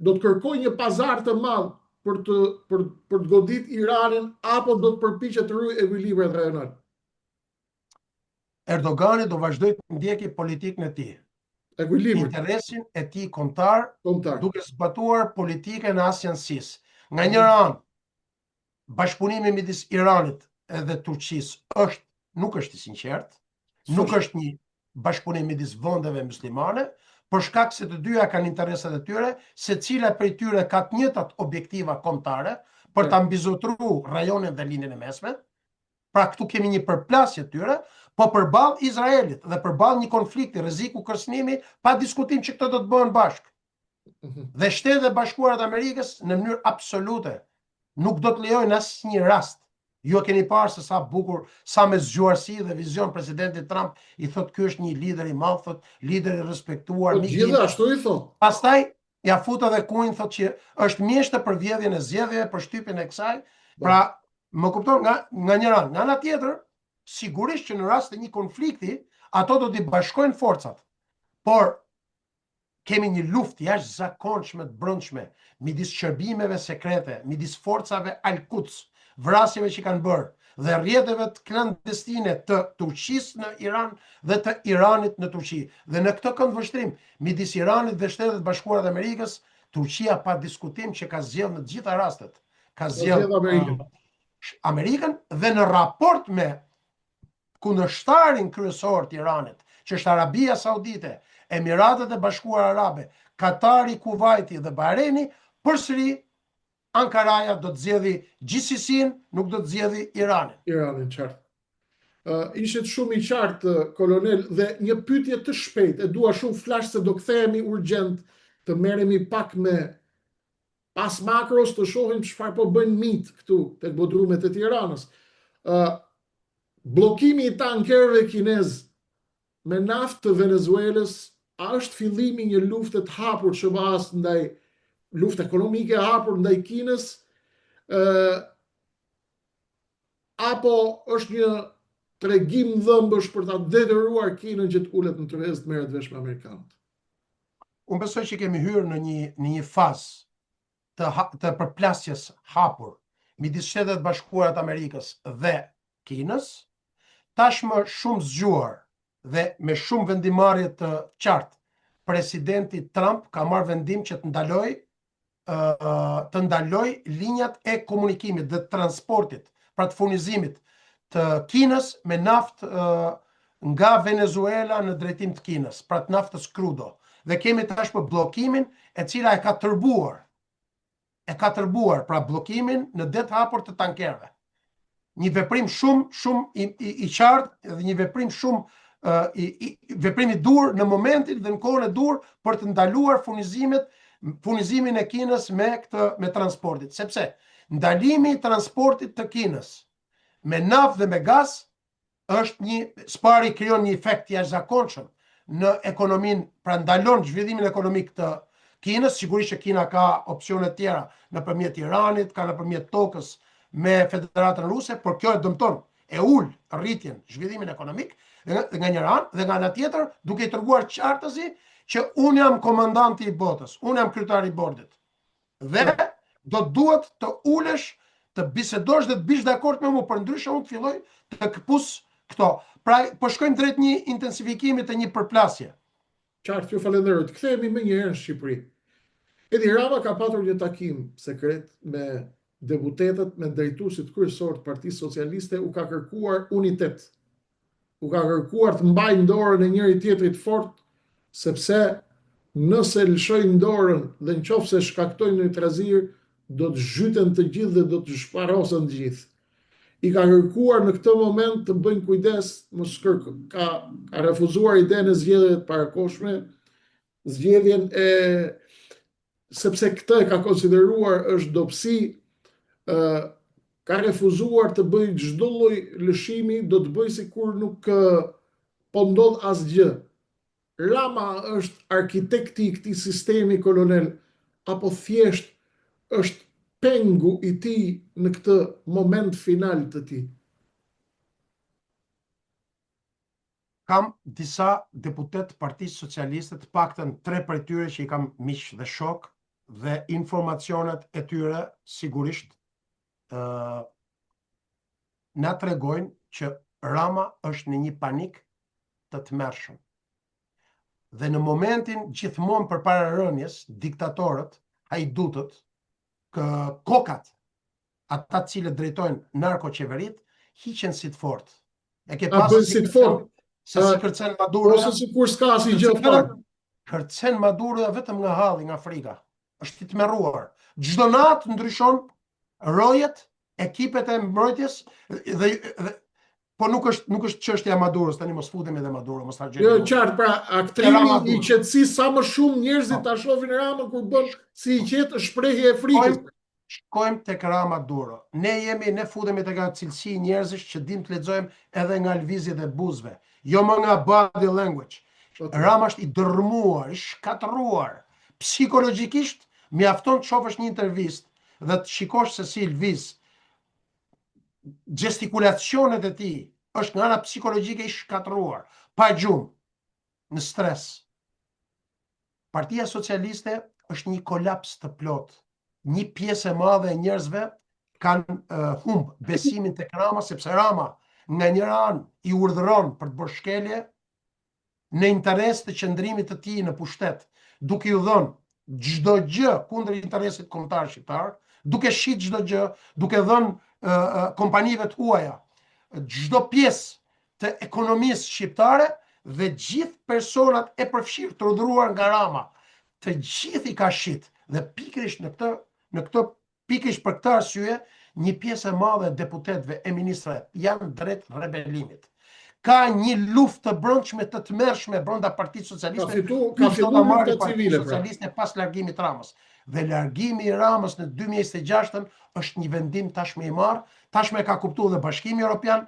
Do të kërkojë një pazar të madh për të për për të godit Iranin apo do të përpiqet të ruajë ekuilibrat rajonal? Erdogani do vazhdojë të ndjekë politikën e tij. Ekuilibrin. Interesin e tij kombëtar, kombëtar, duke zbatuar politikën e asnjanësisë. Nga njëra anë, bashkëpunimi midis Iranit edhe Turqisë është nuk është i sinqertë, nuk është një bashkëpunim midis vendeve muslimane, Për shkak se të dyja kanë interesat e tyre, secila prej tyre ka të njëjtat objektiva kombëtare për ta mbizotëruar rajonin dhe Lindjen e Mesme. Pra këtu kemi një përplasje të tyre, po përballë Izraelit dhe përballë një konflikti, rreziku kërcënimi, pa diskutim që këto do të bëhen bashkë. Mhm. Dhe Shtetet e Bashkuara të Amerikës në mënyrë absolute nuk do të lejojnë asnjë rast. Ju e keni parë se sa bukur, sa me zgjuarsi dhe vizion presidenti Trump i thotë ky është një lider i madh, thotë lider i respektuar, po gjithë ashtu i thotë. Pastaj ja fut edhe kunjin thotë që është mjeshtër për vjedhjen e zgjedhjeve, për shtypjen e kësaj. Po. Pra, më kupton nga nga njëra anë, nga ana tjetër, sigurisht që në rast të një konflikti, ato do t'i bashkojnë forcat. Por kemi një luftë jashtëzakonshme të brendshme midis shërbimeve sekrete, midis forcave Al-Quds, vrasjeve që kanë bërë dhe rrjeteve të klandestine të Turqisë në Iran dhe të Iranit në Turqi. Dhe në këtë këndvështrim, midis Iranit dhe Shteteve të Bashkuara të Amerikës, Turqia pa diskutim që ka zgjedhë në të gjitha rastet, ka zgjedhë Amerikën. Amerikën dhe në raport me kundërshtarin kryesor të Iranit, që është Arabia Saudite, Emiratet e Bashkuara Arabe, Katari, Kuvajti dhe Bahrejni, përsëri Ankaraja do të zgjedhi GCC-n, nuk do të zgjedhi Iranin. Iranin, qartë. Uh, ishit shumë i qartë, kolonel, dhe një pyetje të shpejtë, e dua shumë flash se do kthehemi urgjent të merremi pak me pas makros të shohim çfarë po bëjnë mitë këtu tek bodrumet e Tiranës. Ë uh, bllokimi i tankerëve kinez me naftë të Venezuelës a është fillimi i një lufte të hapur të SHBA-s ndaj luftë ekonomike e hapur ndaj Kinës? ë uh, apo është një tregim dhëmbësh për ta detyruar Kinën që të ulet në tryezë të merret vesh me amerikanët? Unë besoj që kemi hyrë në një në një fazë të ha, të përplasjes hapur midis Shteteve të Bashkuara të Amerikës dhe Kinës, tashmë shumë zgjuar dhe me shumë vendimmarrje të qartë, presidenti Trump ka marrë vendim që të ndalojë të ndalojë linjat e komunikimit dhe transportit, pra të furnizimit të Kinës me naftë nga Venezuela në drejtim të Kinës, pra të naftës krudo. Dhe kemi tashmë bllokimin e cila e ka tërbuar e ka tërbuar, pra bllokimin në det hapur të tankerëve. Një veprim shumë shumë i, i, i qartë dhe një veprim shumë uh, i, i veprim i duhur në momentin dhe në kohën e duhur për të ndaluar furnizimet furnizimin e Kinës me këtë me transportit, sepse ndalimi i transportit të Kinës me naftë dhe me gaz është një së pari krijon një efekt të jashtëzakonshëm në ekonominë, pra ndalon zhvillimin ekonomik të Kinës, sigurisht që Kina ka opsione të tjera nëpërmjet Iranit, ka nëpërmjet tokës me Federatën Ruse, por kjo e dëmton, e ul rritjen, zhvillimin ekonomik dhe nga njëra anë dhe nga ana tjetër duke i treguar qartazi që unë jam komandanti i botës, unë jam kryetari i bordit. Dhe do të duhet të ulesh, të bisedosh dhe të bish dakord me mua, përndryshe unë të filloj të këpus këto. Pra, po shkojmë drejt një intensifikimi të një përplasje. Qartë, ju falenderoj. Të kthehemi menjëherë në Shqipëri. Edi Rama ka patur një takim sekret me deputetët, me drejtuesit kryesorë të Partisë Socialiste, u ka kërkuar unitet. U ka kërkuar të mbajnë dorën e njëri tjetrit fort, sepse nëse lëshojnë dorën dhe në qoftë se shkaktojnë një trazirë, do të zhyten të gjithë dhe do të shfarosen të gjithë. I ka kërkuar në këtë moment të bëjnë kujdes, mos kërk, ka, ka refuzuar idenë e zgjedhjeve të parakohshme, zgjedhjen e sepse këtë e ka konsideruar është dobësi, ë ka refuzuar të bëjë çdo lloj lëshimi, do të bëjë sikur nuk po ndodh asgjë. Rama është arkitekti i këtij sistemi kolonel apo thjesht është pengu i tij në këtë moment final të tij? Kam disa deputetë të Partisë Socialiste, të paktën tre prej tyre që i kam miq dhe shokë dhe informacionet e tyre sigurisht ë na tregojnë që Rama është në një panik të tmerrshëm. Dhe në momentin gjithmonë përpara rënies, diktatorët, hajdutët, kë kokat ata të cilët drejtojnë narkoqeveritë, hiqen si të fortë. E ke pasur si të fortë. Se si kërcen Maduro. Ose sikur s'ka asnjë gjë fare. Kërcen Maduroja vetëm nga halli, nga frika. Është i tmerruar. Çdo natë ndryshon rojet, ekipet e mbrojtjes dhe, dhe po nuk është nuk është çështja e Maduros, tani mos futemi edhe Maduro, mos ta gjejmë. Jo, qartë, pra aktrimi i qetësisë sa më shumë njerëzit po. ta shohin Ramën kur bën si i qetë është shprehje e frikës. Shkojmë tek Rama Duro. Ne jemi, ne futemi tek ajo cilësi njerëzish që dim të lexojmë edhe nga lëvizjet e buzëve, jo më nga body language. Po, Rama është i dërrmuar, i shkatërruar. Psikologjikisht mjafton të shofësh një intervistë dhe të shikosh se si lëviz gestikulacionet e tij, është nga ana psikologjike i shkatërruar, pa gjumë, në stres. Partia Socialiste është një kolaps të plotë. Një pjesë e madhe e njerëzve kanë uh, humb besimin tek Rama sepse Rama nga njëra anë i urdhëron për të bërë shkelje në interes të qëndrimit të tij në pushtet, duke ju dhënë çdo gjë kundër interesit kombëtar shqiptar, duke shit çdo gjë, duke dhënë uh, kompanive të huaja çdo pjesë të ekonomisë shqiptare dhe gjithë personat e përfshirë të urdhëruar nga Rama, të gjithë i ka shit dhe pikërisht në këtë në këtë pikërisht për këtë arsye një pjesë e madhe e deputetëve e ministrave janë drejt rebelimit. Ka një luftë të brendshme të tmerrshme brenda Partisë Socialiste. Ka fitu, ka filluar lufta civile pra. Socialiste pas largimit të Ramës. Dhe largimi i Ramës në 2026-ën është një vendim tashmë i marrë, tashmë e ka kuptuar dhe Bashkimi Evropian,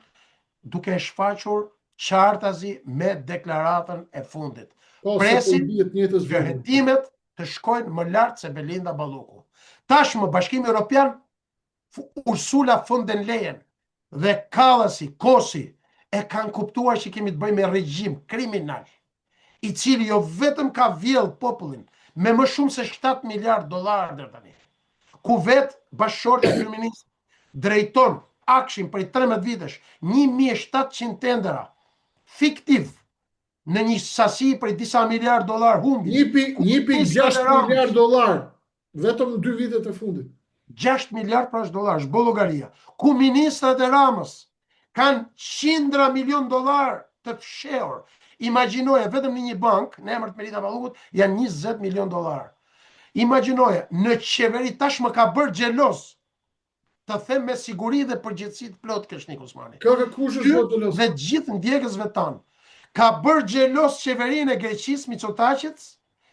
duke e shfaqur qartazi me deklaratën e fundit. Po, Presin që hetimet të shkojnë më lart se Belinda Balluku. Tashmë Bashkimi Evropian Ursula von der Leyen dhe Kallasi, Kosi e kanë kuptuar që kemi të bëjmë me regjim kriminal, i cili jo vetëm ka vjell popullin me më shumë se 7 miliard dollar deri tani, ku vetë bashkëshortja e kryeministrit drejton AKSHI-n prej 13 vitesh, 1700 tendera fiktiv në një sasi prej disa miliard dollar humbje. 1.6 miliard dollar vetëm në dy vitet e fundit. 6 miliard pra është dollar, është bo llogaria. Ku ministrat e Ramës kanë qindra milion dollar të fshehur. Imagjinoje vetëm në një bank, në emër të Melita Ballukut, janë 20 milion dollar. Imagjinoje, në qeveri tashmë ka bërë xheloz të them me siguri dhe përgjegjësi të plotë Kreshnik Osmani. Kjo ke kush është bërë xheloz? Dhe gjithë ndjekësve tanë. Ka bërë xheloz qeverinë e Greqisë Mitsotakit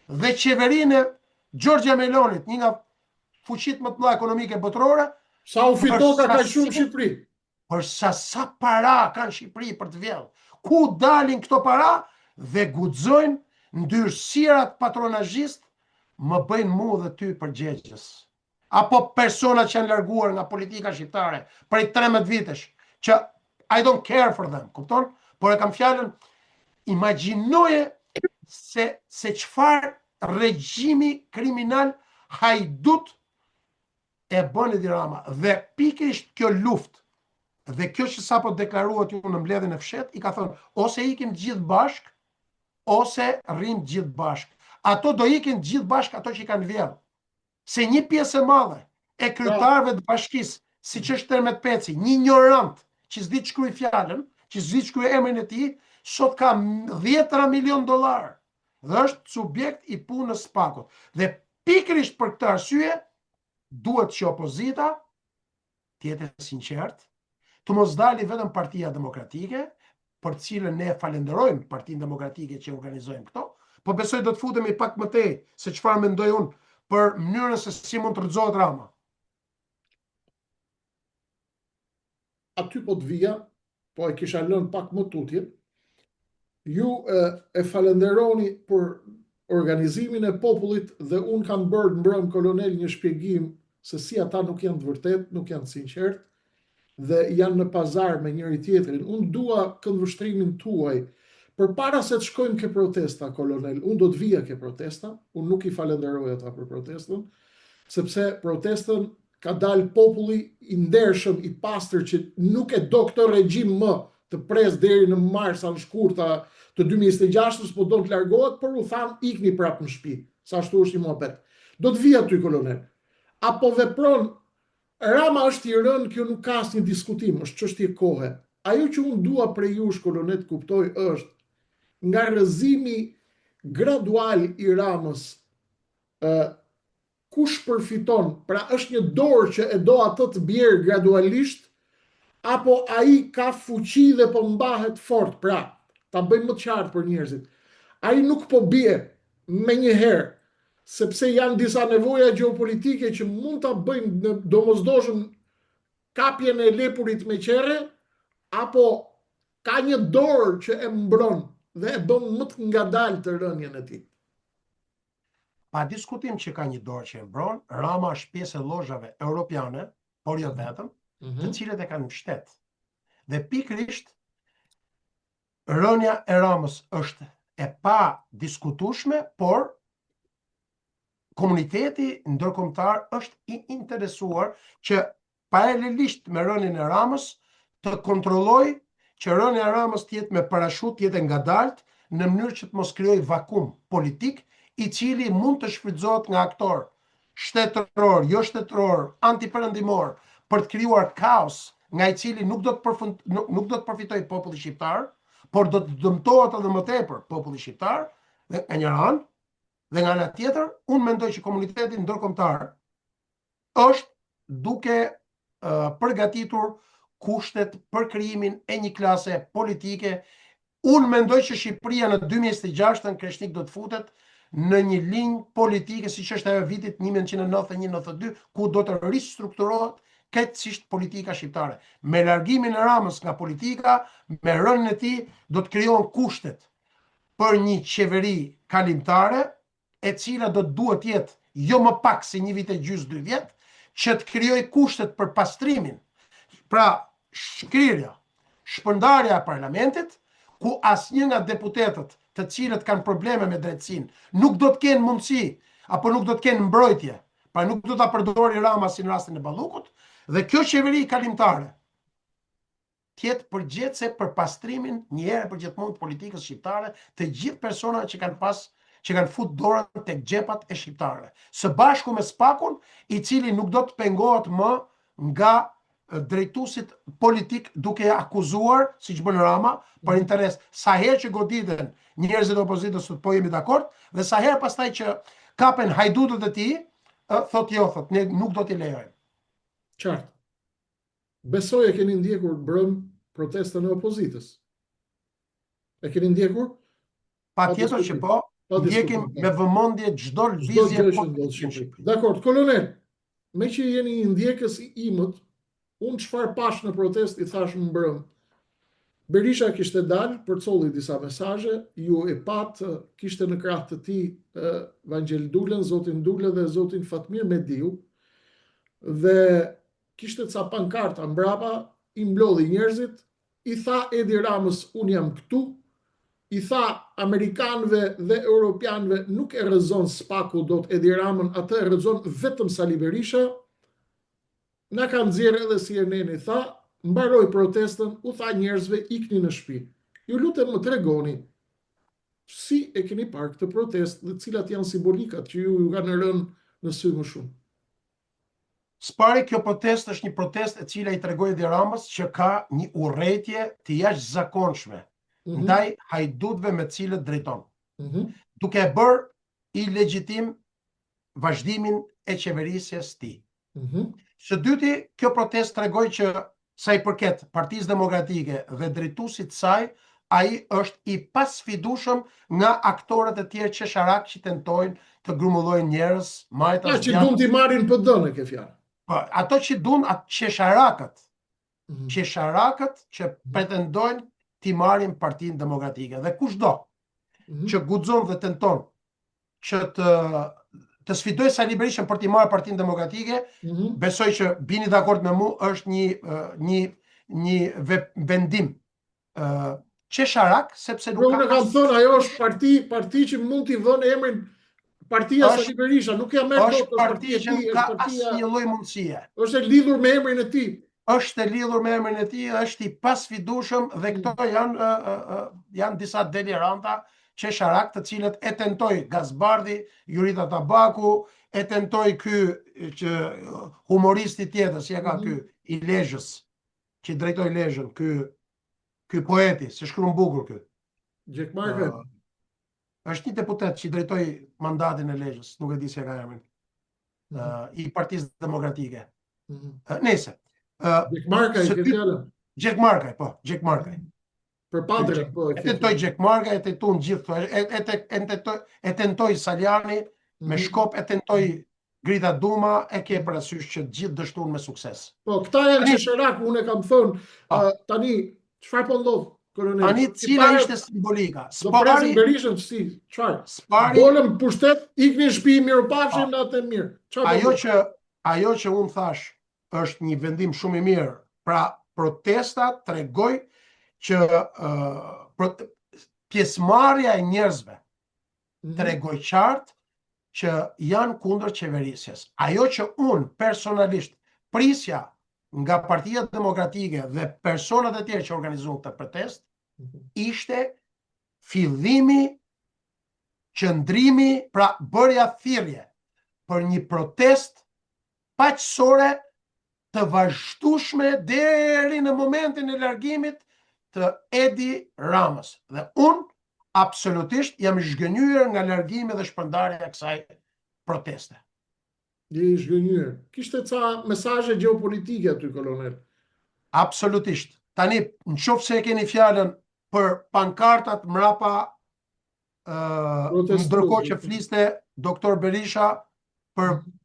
dhe qeverinë e Giorgia Melonit, një nga fuqitë më të mëdha ekonomike botërore. Sa u fitoka kaq shumë në Shqipëri? Për sa sa para kanë Shqipëri për të vjedhë. Ku dalin këto para dhe guxojnë ndyrësirat patronazhistë më bëjnë mu dhe ty përgjegjës. Apo persona që janë larguar nga politika shqiptare prej 13 vitesh, që I don't care for them, kupton? Por e kam fjalën, imagjinoje se se çfarë regjimi kriminal hajdut e bën Edi Rama dhe pikërisht kjo luftë dhe kjo që sapo deklaruat ju në mbledhjen e fshehtë i ka thënë ose ikim të gjithë bashkë ose rrim të gjithë bashkë. Ato do ikin të gjithë bashkë ato që i kanë vjedhë. Se një pjesë e madhe e kryetarëve të bashkisë, siç është Tërmet Peci, një injorant që s'di të shkruajë fjalën, që s'di të shkruajë emrin e tij, sot ka dhjetëra milion dollarë dhe është subjekt i punës SPAK-ut. Dhe pikërisht për këtë arsye duhet që opozita të jetë e sinqertë, të mos dali vetëm Partia Demokratike, për të cilën ne falenderojmë Partinë Demokratike që organizojmë këto, po besoj do të futemi pak më tej se çfarë mendoj unë për mënyrën se si mund të rrëzohet Rama. Aty po të vija, po e kisha lënë pak më tutje. Ju e, e falenderoni për organizimin e popullit dhe unë kam bërë mbrëm kolonel një shpjegim se si ata nuk janë të vërtetë, nuk janë të sinqertë dhe janë në pazar me njëri tjetrin. Unë dua këndvështrimin tuaj. Përpara se të shkojmë ke protesta, kolonel, unë do të vija ke protesta, unë nuk i falenderoj ata për protestën, sepse protestën ka dalë populli i ndershëm, i pastër që nuk e do këtë regjim më të presë deri në mars a në shkurt të 2026-ës, po do të largohet, por u thanë ikni prapë në shtëpi. Sa ashtu është një muhabet. Do të vi aty kolonel. A po vepron Rama është i rënë, kjo nuk ka asnjë diskutim, është çështje kohe. Ajo që unë dua prej jush kolonel të kuptoj është nga rrëzimi. gradual i Ramës, ë kush përfiton? Pra është një dorë që e do atë të bjerë gradualisht apo ai ka fuqi dhe po mbahet fort? Pra, ta bëjmë më të qartë për njerëzit. Ai nuk po bie menjëherë, sepse janë disa nevoja gjeopolitike që mund ta bëjnë në domosdoshëm kapjen e lepurit me qerre, apo ka një dorë që e mbron dhe e bën më të ngadaltë rënien e tij? Pa diskutim që ka një dorë që e mbron, Rama është pjesë e lozhave europiane, por jo vetëm, mm -hmm. të mhm. cilët e kanë mbështet. Dhe pikërisht rënia e Ramës është e padiskutueshme, por komuniteti ndërkombëtar është i interesuar që paralelisht me rënien e Ramës të kontrollojë që rënia e Ramës të jetë me parashutë, të jetë e ngadaltë, në mënyrë që të mos krijojë vakum politik, i cili mund të shfrytëzohet nga aktorë shtetërorë, jo shtetërorë, antiperëndimorë, për të krijuar kaos nga i cili nuk do të përfund, nuk, nuk do të përfitojë populli shqiptar, por do të dëmtohet edhe më tepër populli shqiptar, dhe nga njëra anë, Dhe nga ana tjetër, unë mendoj që komuniteti ndërkombëtar është duke uh, përgatitur kushtet për krijimin e një klase politike. Unë mendoj që Shqipëria në 2026-ën Kreshnik do të futet në një linjë politike siç është ajo e vitit 1991-92, ku do të ristrukturohet krejtësisht politika shqiptare. Me largimin e Ramës nga politika, me rënien e tij, do të krijohen kushtet për një qeveri kalimtare, e cila do të duhet të jetë jo më pak se një vit e gjysmë, dy vjet, që të krijojë kushtet për pastrimin, pra shkrirja, shpërndarja e parlamentit, ku asnjë nga deputetët të cilët kanë probleme me drejtësinë nuk do të kenë mundësi apo nuk do të kenë mbrojtje, pra nuk do ta përdori Rama si në rastin e Ballukut, dhe kjo qeveri kalimtare të jetë përgjegjëse për pastrimin një herë e përgjithmonë të politikës shqiptare, të gjithë personave që kanë pas që kanë fut dorën tek xhepat e shqiptarëve. Së bashku me SPAK-un, i cili nuk do të pengohet më nga drejtuesit politik duke akuzuar, siç bën Rama, për mhm. interes, sa herë që goditen njerëzit e opozitës, thotë po jemi dakord, dhe sa herë pastaj që kapen hajdutët e tij, thotë jo, thotë ne nuk do t'i lejojmë. Qartë. Besoj e keni ndjekur mbrëmë protestën e opozitës. E keni ndjekur? Patjetër që po, ndjekim me vëmendje çdo lëvizje politike në Shqipëri. Dakord, kolonel, meqë jeni një ndjekës i imët, unë çfarë pashë në protestë i thashë mbrëmë. Berisha kishte dalë, përcolli disa mesazhe, ju e patë, kishte në krah të tij Vangjel Dulen, zotin Dule dhe zotin Fatmir Mediu, dhe Kishte ca pankarta mbrapa, i mblodhi njerëzit, i tha Edi Ramës unë jam këtu, i tha amerikanëve dhe europianëve nuk e rrëzon SPAK-u dot Edi Ramën, atë e rrëzon vetëm Sali Berisha, na ka nxjerrë edhe CNN-i tha, mbaroi protestën, u tha njerëzve ikni në shtëpi. Ju lutem më tregoni si e keni parë këtë protestë dhe cilat janë simbolikat që ju ju kanë rënë në sy më shumë. Së pari kjo protestë është një protestë e cila i tregoi Edi Ramës që ka një urrejtje të jashtëzakonshme mm -hmm. ndaj hajdutëve me të cilët drejton. Mm -hmm. Duke e bërë ilegjitim vazhdimin e qeverisjes së tij. Mm -hmm. Së dyti, kjo protestë tregoi që sa i përket Partisë Demokratike dhe drejtuesit të saj, ai është i pasfidueshëm nga aktorët e tjerë qesharakë që tentojnë të grumbullojnë njerëz, majtas, djathtas. Ata që duan t'i marrin PD-në ke fjalën. Po, ato që duan ato qesharakët, mm -hmm. qesharakët që mhm. pretendojnë t'i marrin Partinë Demokratike dhe kushdo mm -hmm. që guxon dhe tenton që të të sfidojë Sali Berishën për t'i marrë Partinë Demokratike, mm -hmm. besoj që bini dakord me mua, është një një një vendim ë qesharak sepse nuk ka. Unë kam thënë ajo është parti, parti që mund t'i vënë emrin Partia Sali Berisha, nuk ia merr dot, është parti që nuk ka asnjë lloj mundësie. Është e lidhur me emrin e tij. Është e lidhur me emrin e tij, është i pasfidueshëm dhe mm. këto janë janë disa deliranta qesharakë të cilët e tentoi Gaz Bardhi, Jurita Tabaku, e tentoi ky që humoristi tjetër, si e ka mm. ky i Lezhës, që drejtoi Lezhën, ky ky poeti, se shkruan bukur ky. Gjekmarkaj. Është një deputet që drejtoi mandatin e Lezhës, nuk e di si e ka emrin. Mm -hmm. uh, i Partisë Demokratike. Mm -hmm. uh, Nëse. Uh, Gjekmarkaj, ke fjalën? Gjekmarkaj, po, Gjekmarkaj. Për padre, po. E tentoi Gjekmarkaj, e tentuan gjithë këto, e, e, e, e, tentoi, e tentoi Salianji, mm -hmm. me mhm. shkop e tentoi Grida Duma, e ke parasysh që të gjithë dështuan me sukses. Po, këta janë qesharakë, unë e kam thënë, uh, tani, çfarë po ndodh? Kolonel, tani cila ishte simbolika? Së pari Berishën si, çfarë? Së pari Dolëm në pushtet, ikni në shtëpi, mirupafshim po. natën e mirë. Çfarë po ajo që ajo që unë thashë është një vendim shumë i mirë. Pra protesta tregoi që uh, pjesëmarrja e njerëzve mhm. tregoi qartë që janë kundër qeverisjes. Ajo që unë personalisht prisja nga Partia Demokratike dhe personat e tjerë që organizuan këtë protestë, mhm. ishte fillimi, qëndrimi, pra bërja thirrje për një protestë paqësore të vazhdueshme deri në momentin e largimit të Edi Ramës. Dhe unë absolutisht jam i zhgënjyer nga largimi dhe shpërndarja e kësaj proteste. Je i zhgënjyer. Kishte ca mesazhe gjeopolitike aty, kolonel. Absolutisht. Tani, në qoftë se e keni fjalën për pankartat mrapa ndërkohë që fliste doktor Berisha për mhm.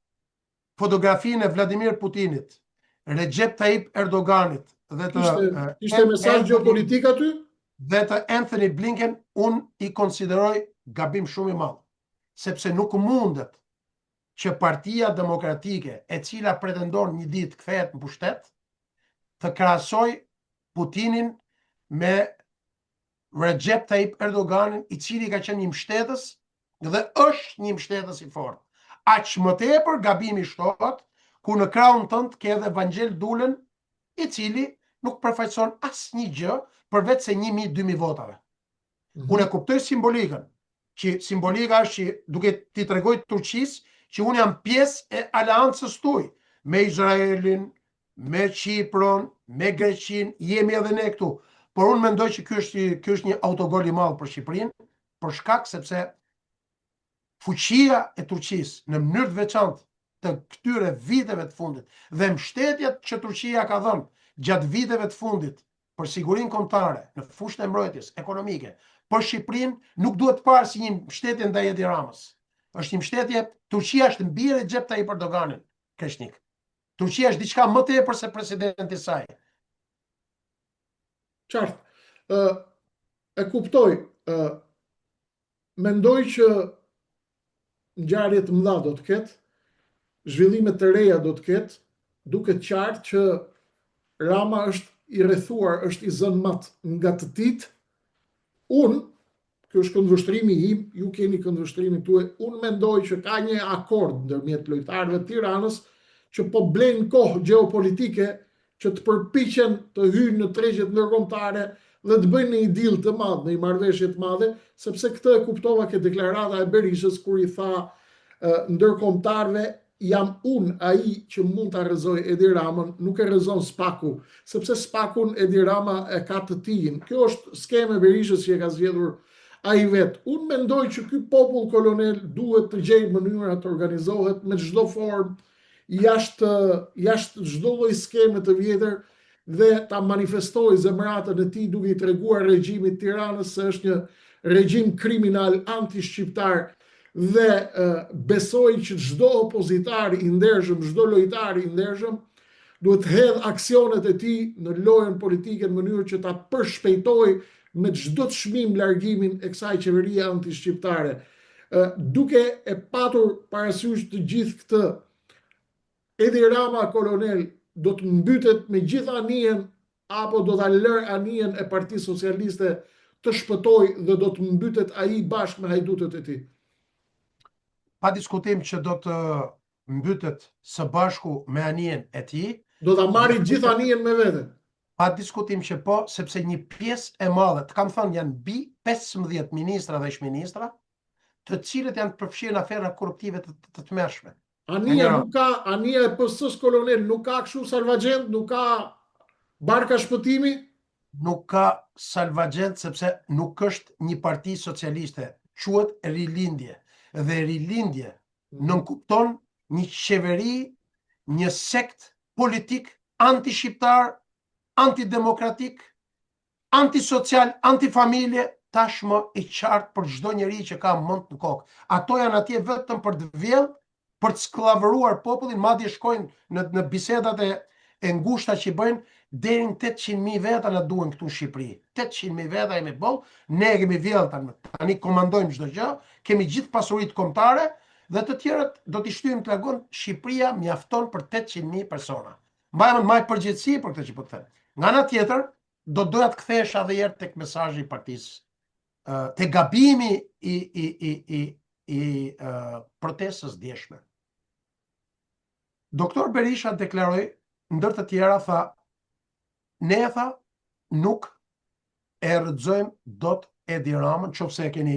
fotografinë e Vladimir Putinit, Recep Tayyip Erdoganit dhe të ishte, ishte mesazh gjeopolitik aty? Dhe të Anthony Blinken unë i konsideroj gabim shumë i madh, sepse nuk mundet që Partia Demokratike, e cila pretendon një ditë të kthehet në pushtet, të krahasojë Putinin me Recep Tayyip Erdoganin, i cili ka qenë një mbështetës dhe është një mbështetës i fortë. Aq më tepër gabimi shtohet kur në krahun tënd ke edhe Vangjel Dulën, i cili nuk përfaqëson asnjë gjë përveç se 1000-2000 votave. Mm -hmm. Unë e kuptoj simbolikën, që simbolika është që duke t'i tregoj Turqisë që unë jam pjesë e aleancës tuaj me Izraelin, me Qipron, me Greqinë, jemi edhe ne këtu. Por unë mendoj që ky është ky është një autogol i madh për Shqipërinë, për shkak sepse fuqia e Turqisë në mënyrë të veçantë të këtyre viteve të fundit dhe mbështetja që Turqia ka dhënë gjatë viteve të fundit për sigurinë kombëtare në fushën e mbrojtjes ekonomike për Shqipërinë nuk duhet parë si një mbështetje ndaj Edi Ramës. Është një mbështetje, Turqia është mbi Recep Tayyip Erdoganin, Kreshnik. Turqia është diçka më tepër se presidenti i saj. Qartë. Ë e kuptoj. Ë mendoj që ngjarje të mëdha do të ketë, zhvillime të reja do të ketë, duket qartë që Rama është i rrethuar, është i zënë mat nga të tijtë. Unë, ky është këndvështrimi im, ju keni këndvështrimin tuaj, unë mendoj që ka një akord ndërmjet lojtarëve të Tiranës që po blejnë kohë gjeopolitike që të përpiqen të hyjnë në tregjet ndërkombëtare dhe të bëjnë një deal të madh, një marrëveshje të madhe, sepse këtë e kuptova ke deklarata e Berishës kur i tha ndërkombëtarëve jam unë ai që mund ta rrëzoj Edi Ramën, nuk e rrëzon SPAK-u, sepse SPAK-un Edi Rama e ka të tijin. Kjo është skemë e Berishës që e ka zgjedhur ai vetë. Unë mendoj që ky popull kolonel duhet të gjejë mënyra të organizohet me çdo formë jashtë jashtë çdo lloj skeme të vjetër dhe ta manifestojë zemratën e tij duke i treguar regjimit të Tiranës se është një regjim kriminal anti-shqiptar dhe besoj që çdo opozitar i ndershëm, çdo lojtar i ndershëm duhet të hedhë aksionet e tij në lojën politike në mënyrë që ta përshpejtojë me çdo çmim largimin e kësaj qeverie antishqiptare. Duke e patur parasysh të gjithë këtë, Edi Rama kolonel do të mbytet me gjithë anijen apo do ta lërë anijen e Partisë Socialiste të shpëtojë dhe do të mbytet ai bashkë me hajdutët e tij? Pa diskutim që do të mbytet së bashku me anijen e tij. Do ta marrë gjithë anijen me vete. Pa diskutim që po, sepse një pjesë e madhe, të kam thënë janë mbi 15 ministra dhe ish-ministra, të cilët janë të përfshirë në afera korruptive të, të, të tmerrshme. Anija nuk ka, anija e PS-së kolonel nuk ka kështu salvagjent, nuk ka barka shpëtimi? Nuk ka salvagjent sepse nuk është një parti socialiste. Quhet rilindje. Dhe rilindje nënkupton një qeveri, një sekt politik antishqiptar, antidemokratik, antisocial, antifamilje, tashmë i qartë për çdo njeri që ka mend në kokë. Ato janë atje vetëm për të vjellë, për të skllavëruar popullin, madje shkojnë në në bisedat e e ngushta që i bëjnë deri në 800.000 veta na duhen këtu në Shqipëri. 800.000 veta jemi boll, ne e kemi vjellë tani, tani komandojmë çdo gjë, kemi gjithë pasuritë kombëtare dhe të tjerët do t'i shtyjmë të largohen, Shqipëria mjafton për 800.000 persona. Mbaj mend, mbaj përgjegjësi për këtë që po të them. Nga ana tjetër, do doja të kthehesha edhe një herë tek mesazhi i partisë, te gabimi i i i i i uh, protestës djeshme. Doktor Berisha deklaroi ndër të tjera tha ne tha nuk e rrëzojmë dot Edi Ramën, qoftë se e keni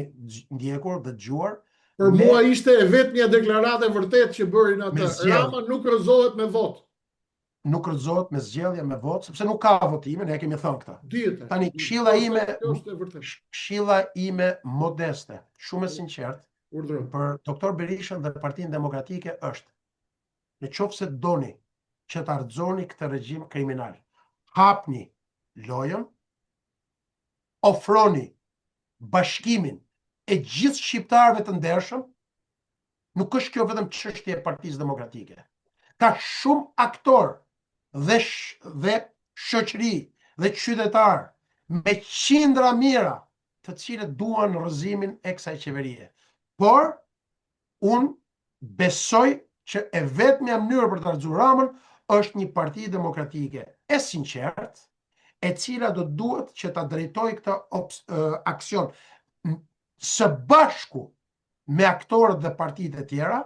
ndjekur dhe dëgjuar. Për ne... mua ishte e vetmja deklaratë e vërtetë që bëri në atë. Rama nuk rrëzohet me votë. Nuk rrëzohet me zgjedhje, me votë, sepse nuk ka votime, ne e kemi thënë këtë. Dihet. Tani këshilla ime, këshilla ime modeste, shumë e sinqertë, Urdhëro. për doktor Berishën dhe Partinë Demokratike është në qoftë se doni që ta rrëzoni këtë regjim kriminal, hapni lojën, ofroni bashkimin e gjithë shqiptarëve të ndershëm, nuk është kjo vetëm çështje e Partisë Demokratike. Ka shumë aktorë dhe sh, dhe shoqëri dhe qytetarë me qindra mijëra të cilët duan rrëzimin e kësaj qeverie. Por unë besoj që e vetmja mënyrë për të rrëzuar Ramën është një parti demokratike e sinqertë, e cila do të duhet që ta drejtojë këtë aksion së bashku me aktorët dhe partitë e tjera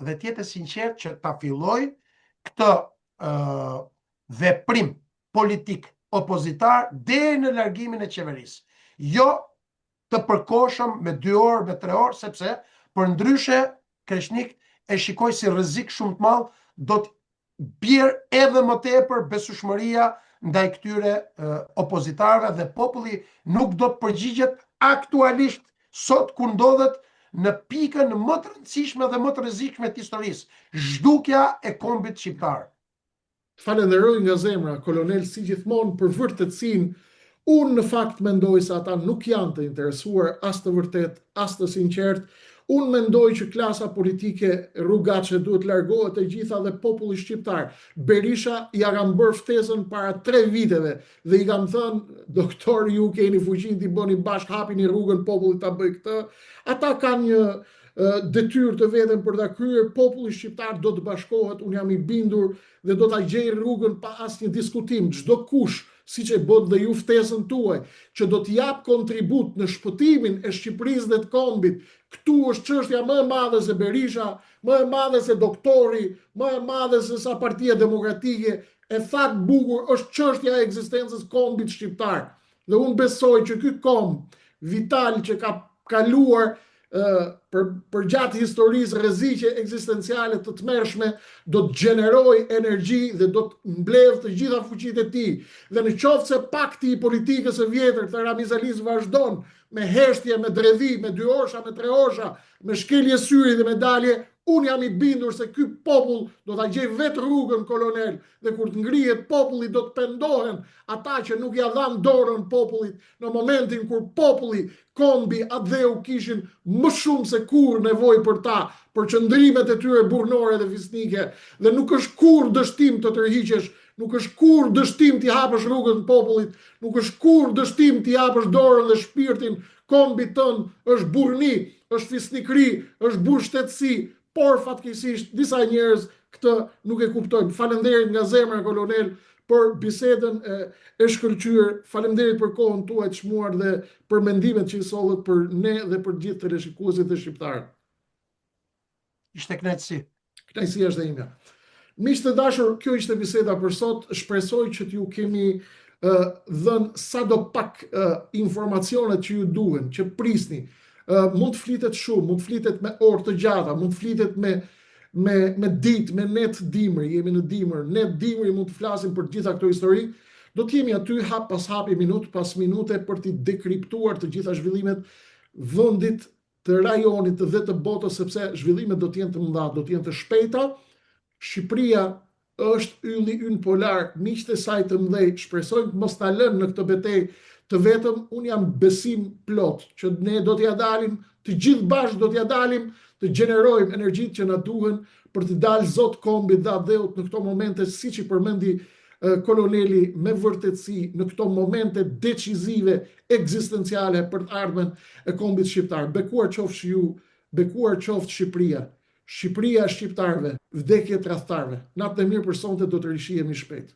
dhe të jetë e sinqertë që ta fillojë këtë uh, veprim politik opozitar deri në largimin e qeverisë. Jo të përkohshëm me 2 orë, me 3 orë, sepse përndryshe Kreshnik e shikoj si rrezik shumë të madh, do të bjerë edhe më tepër besueshmëria ndaj këtyre opozitarëve dhe populli nuk do të përgjigjet aktualisht sot kur ndodhet në pikën më të rëndësishme dhe më të rrezikshme të historisë, zhdukja e kombit shqiptar. Të falenderoj nga zemra, kolonel, si gjithmonë për vërtetësinë. Unë në fakt mendoj se ata nuk janë të interesuar as të vërtetë, as të sinqertë. Unë mendoj që klasa politike rrugaçe duhet të largohet e gjitha dhe populli shqiptar. Berisha ia kam bërë ftesën para tre viteve dhe i kam thënë, doktor ju keni fuqinë t'i bëni bashkë, hapini rrugën popullit ta bëjë këtë. Ata kanë një detyrë të veten për ta kryer, populli shqiptar do të bashkohet, unë jam i bindur dhe do ta gjejë rrugën pa asnjë diskutim. Çdokush, siç e bëtë dhe ju ftesën tuaj, që do të japë kontribut në shpëtimin e Shqipërisë dhe të kombit, këtu është çështja më e madhe se Berisha, më e madhe se doktori, më e madhe se sa Partia Demokratike, e thatë bukur, është çështja e ekzistencës kombit shqiptar. Dhe unë besoj që ky komb vital që ka kaluar për përgjatë historisë rreziqe ekzistenciale të tmerrshme do të gjenerojë energji dhe do të mbledhë të gjitha fuqitë e tij. Dhe në qoftë se pakti i politikës së vjetër të Ramiz Alisë vazhdon me heshtje, me dredhi, me dyorsha, me treorsha, me shkelje syri dhe me dalje, unë jam i bindur se ky popull do ta gjejë vetë rrugën kolonel dhe kur të ngrihet populli do të pendohen ata që nuk ia dhanë dorën popullit në momentin kur populli, kombi, atdheu kishin më shumë se kurrë nevojë për ta, për qëndrimet e tyre burrnore dhe fisnike dhe nuk është kurrë dështim të tërhiqesh, nuk është kurrë dështim t'i hapësh rrugën popullit, nuk është kurrë dështim t'i japësh dorën dhe shpirtin kombit tënd, është burrni, është fisnikëri, është burrshtetësi, por fatkeqësisht disa njerëz këtë nuk e kuptojnë. Faleminderit nga zemra kolonel për bisedën e, e shkëlqyer. Faleminderit për kohën tuaj të çmuar dhe për mendimet që i sollët për ne dhe për gjithë teleshikuesit dhe shqiptarët. Ishte kënaqësi. Kënaqësia është e imja. Miq të dashur, kjo ishte biseda për sot. Shpresoj që t'ju kemi uh, dhënë sado pak uh, informacionet që ju duhen, që prisni. Uh, mund të flitet shumë, mund të flitet me orë të gjata, mund të flitet me me me ditë, me net dimri, jemi në dimër, net dimri mund të flasim për të gjitha këto histori. Do të jemi aty hap pas hapi, minutë pas minute për t'i dekriptuar të gjitha zhvillimet. vendit, të rajonit dhe të botës sepse zhvillimet do të jenë të mëdha, do të jenë të shpejta. Shqipëria është ylli ynë polar, miqtë e saj të mëdhenj, shpresojmë të mos na lënë në këtë betejë të vetëm, unë jam besimplotë që ne do t'ia dalim, të gjithë bashkë do t'ia dalim të gjenerojmë energjitë që na duhen për t'i dalë zot kombit dhe atdheut në këto momente siç i përmendi koloneli me vërtetësi në këto momente decizive ekzistenciale për të ardhmen e kombit shqiptar. Bekuar qofsh ju, bekuar qoftë Shqipëria. Shqipëria e shqiptarëve, vdekje tradhtarëve. Natën e mirë për sonte do të rishihemi shpejt.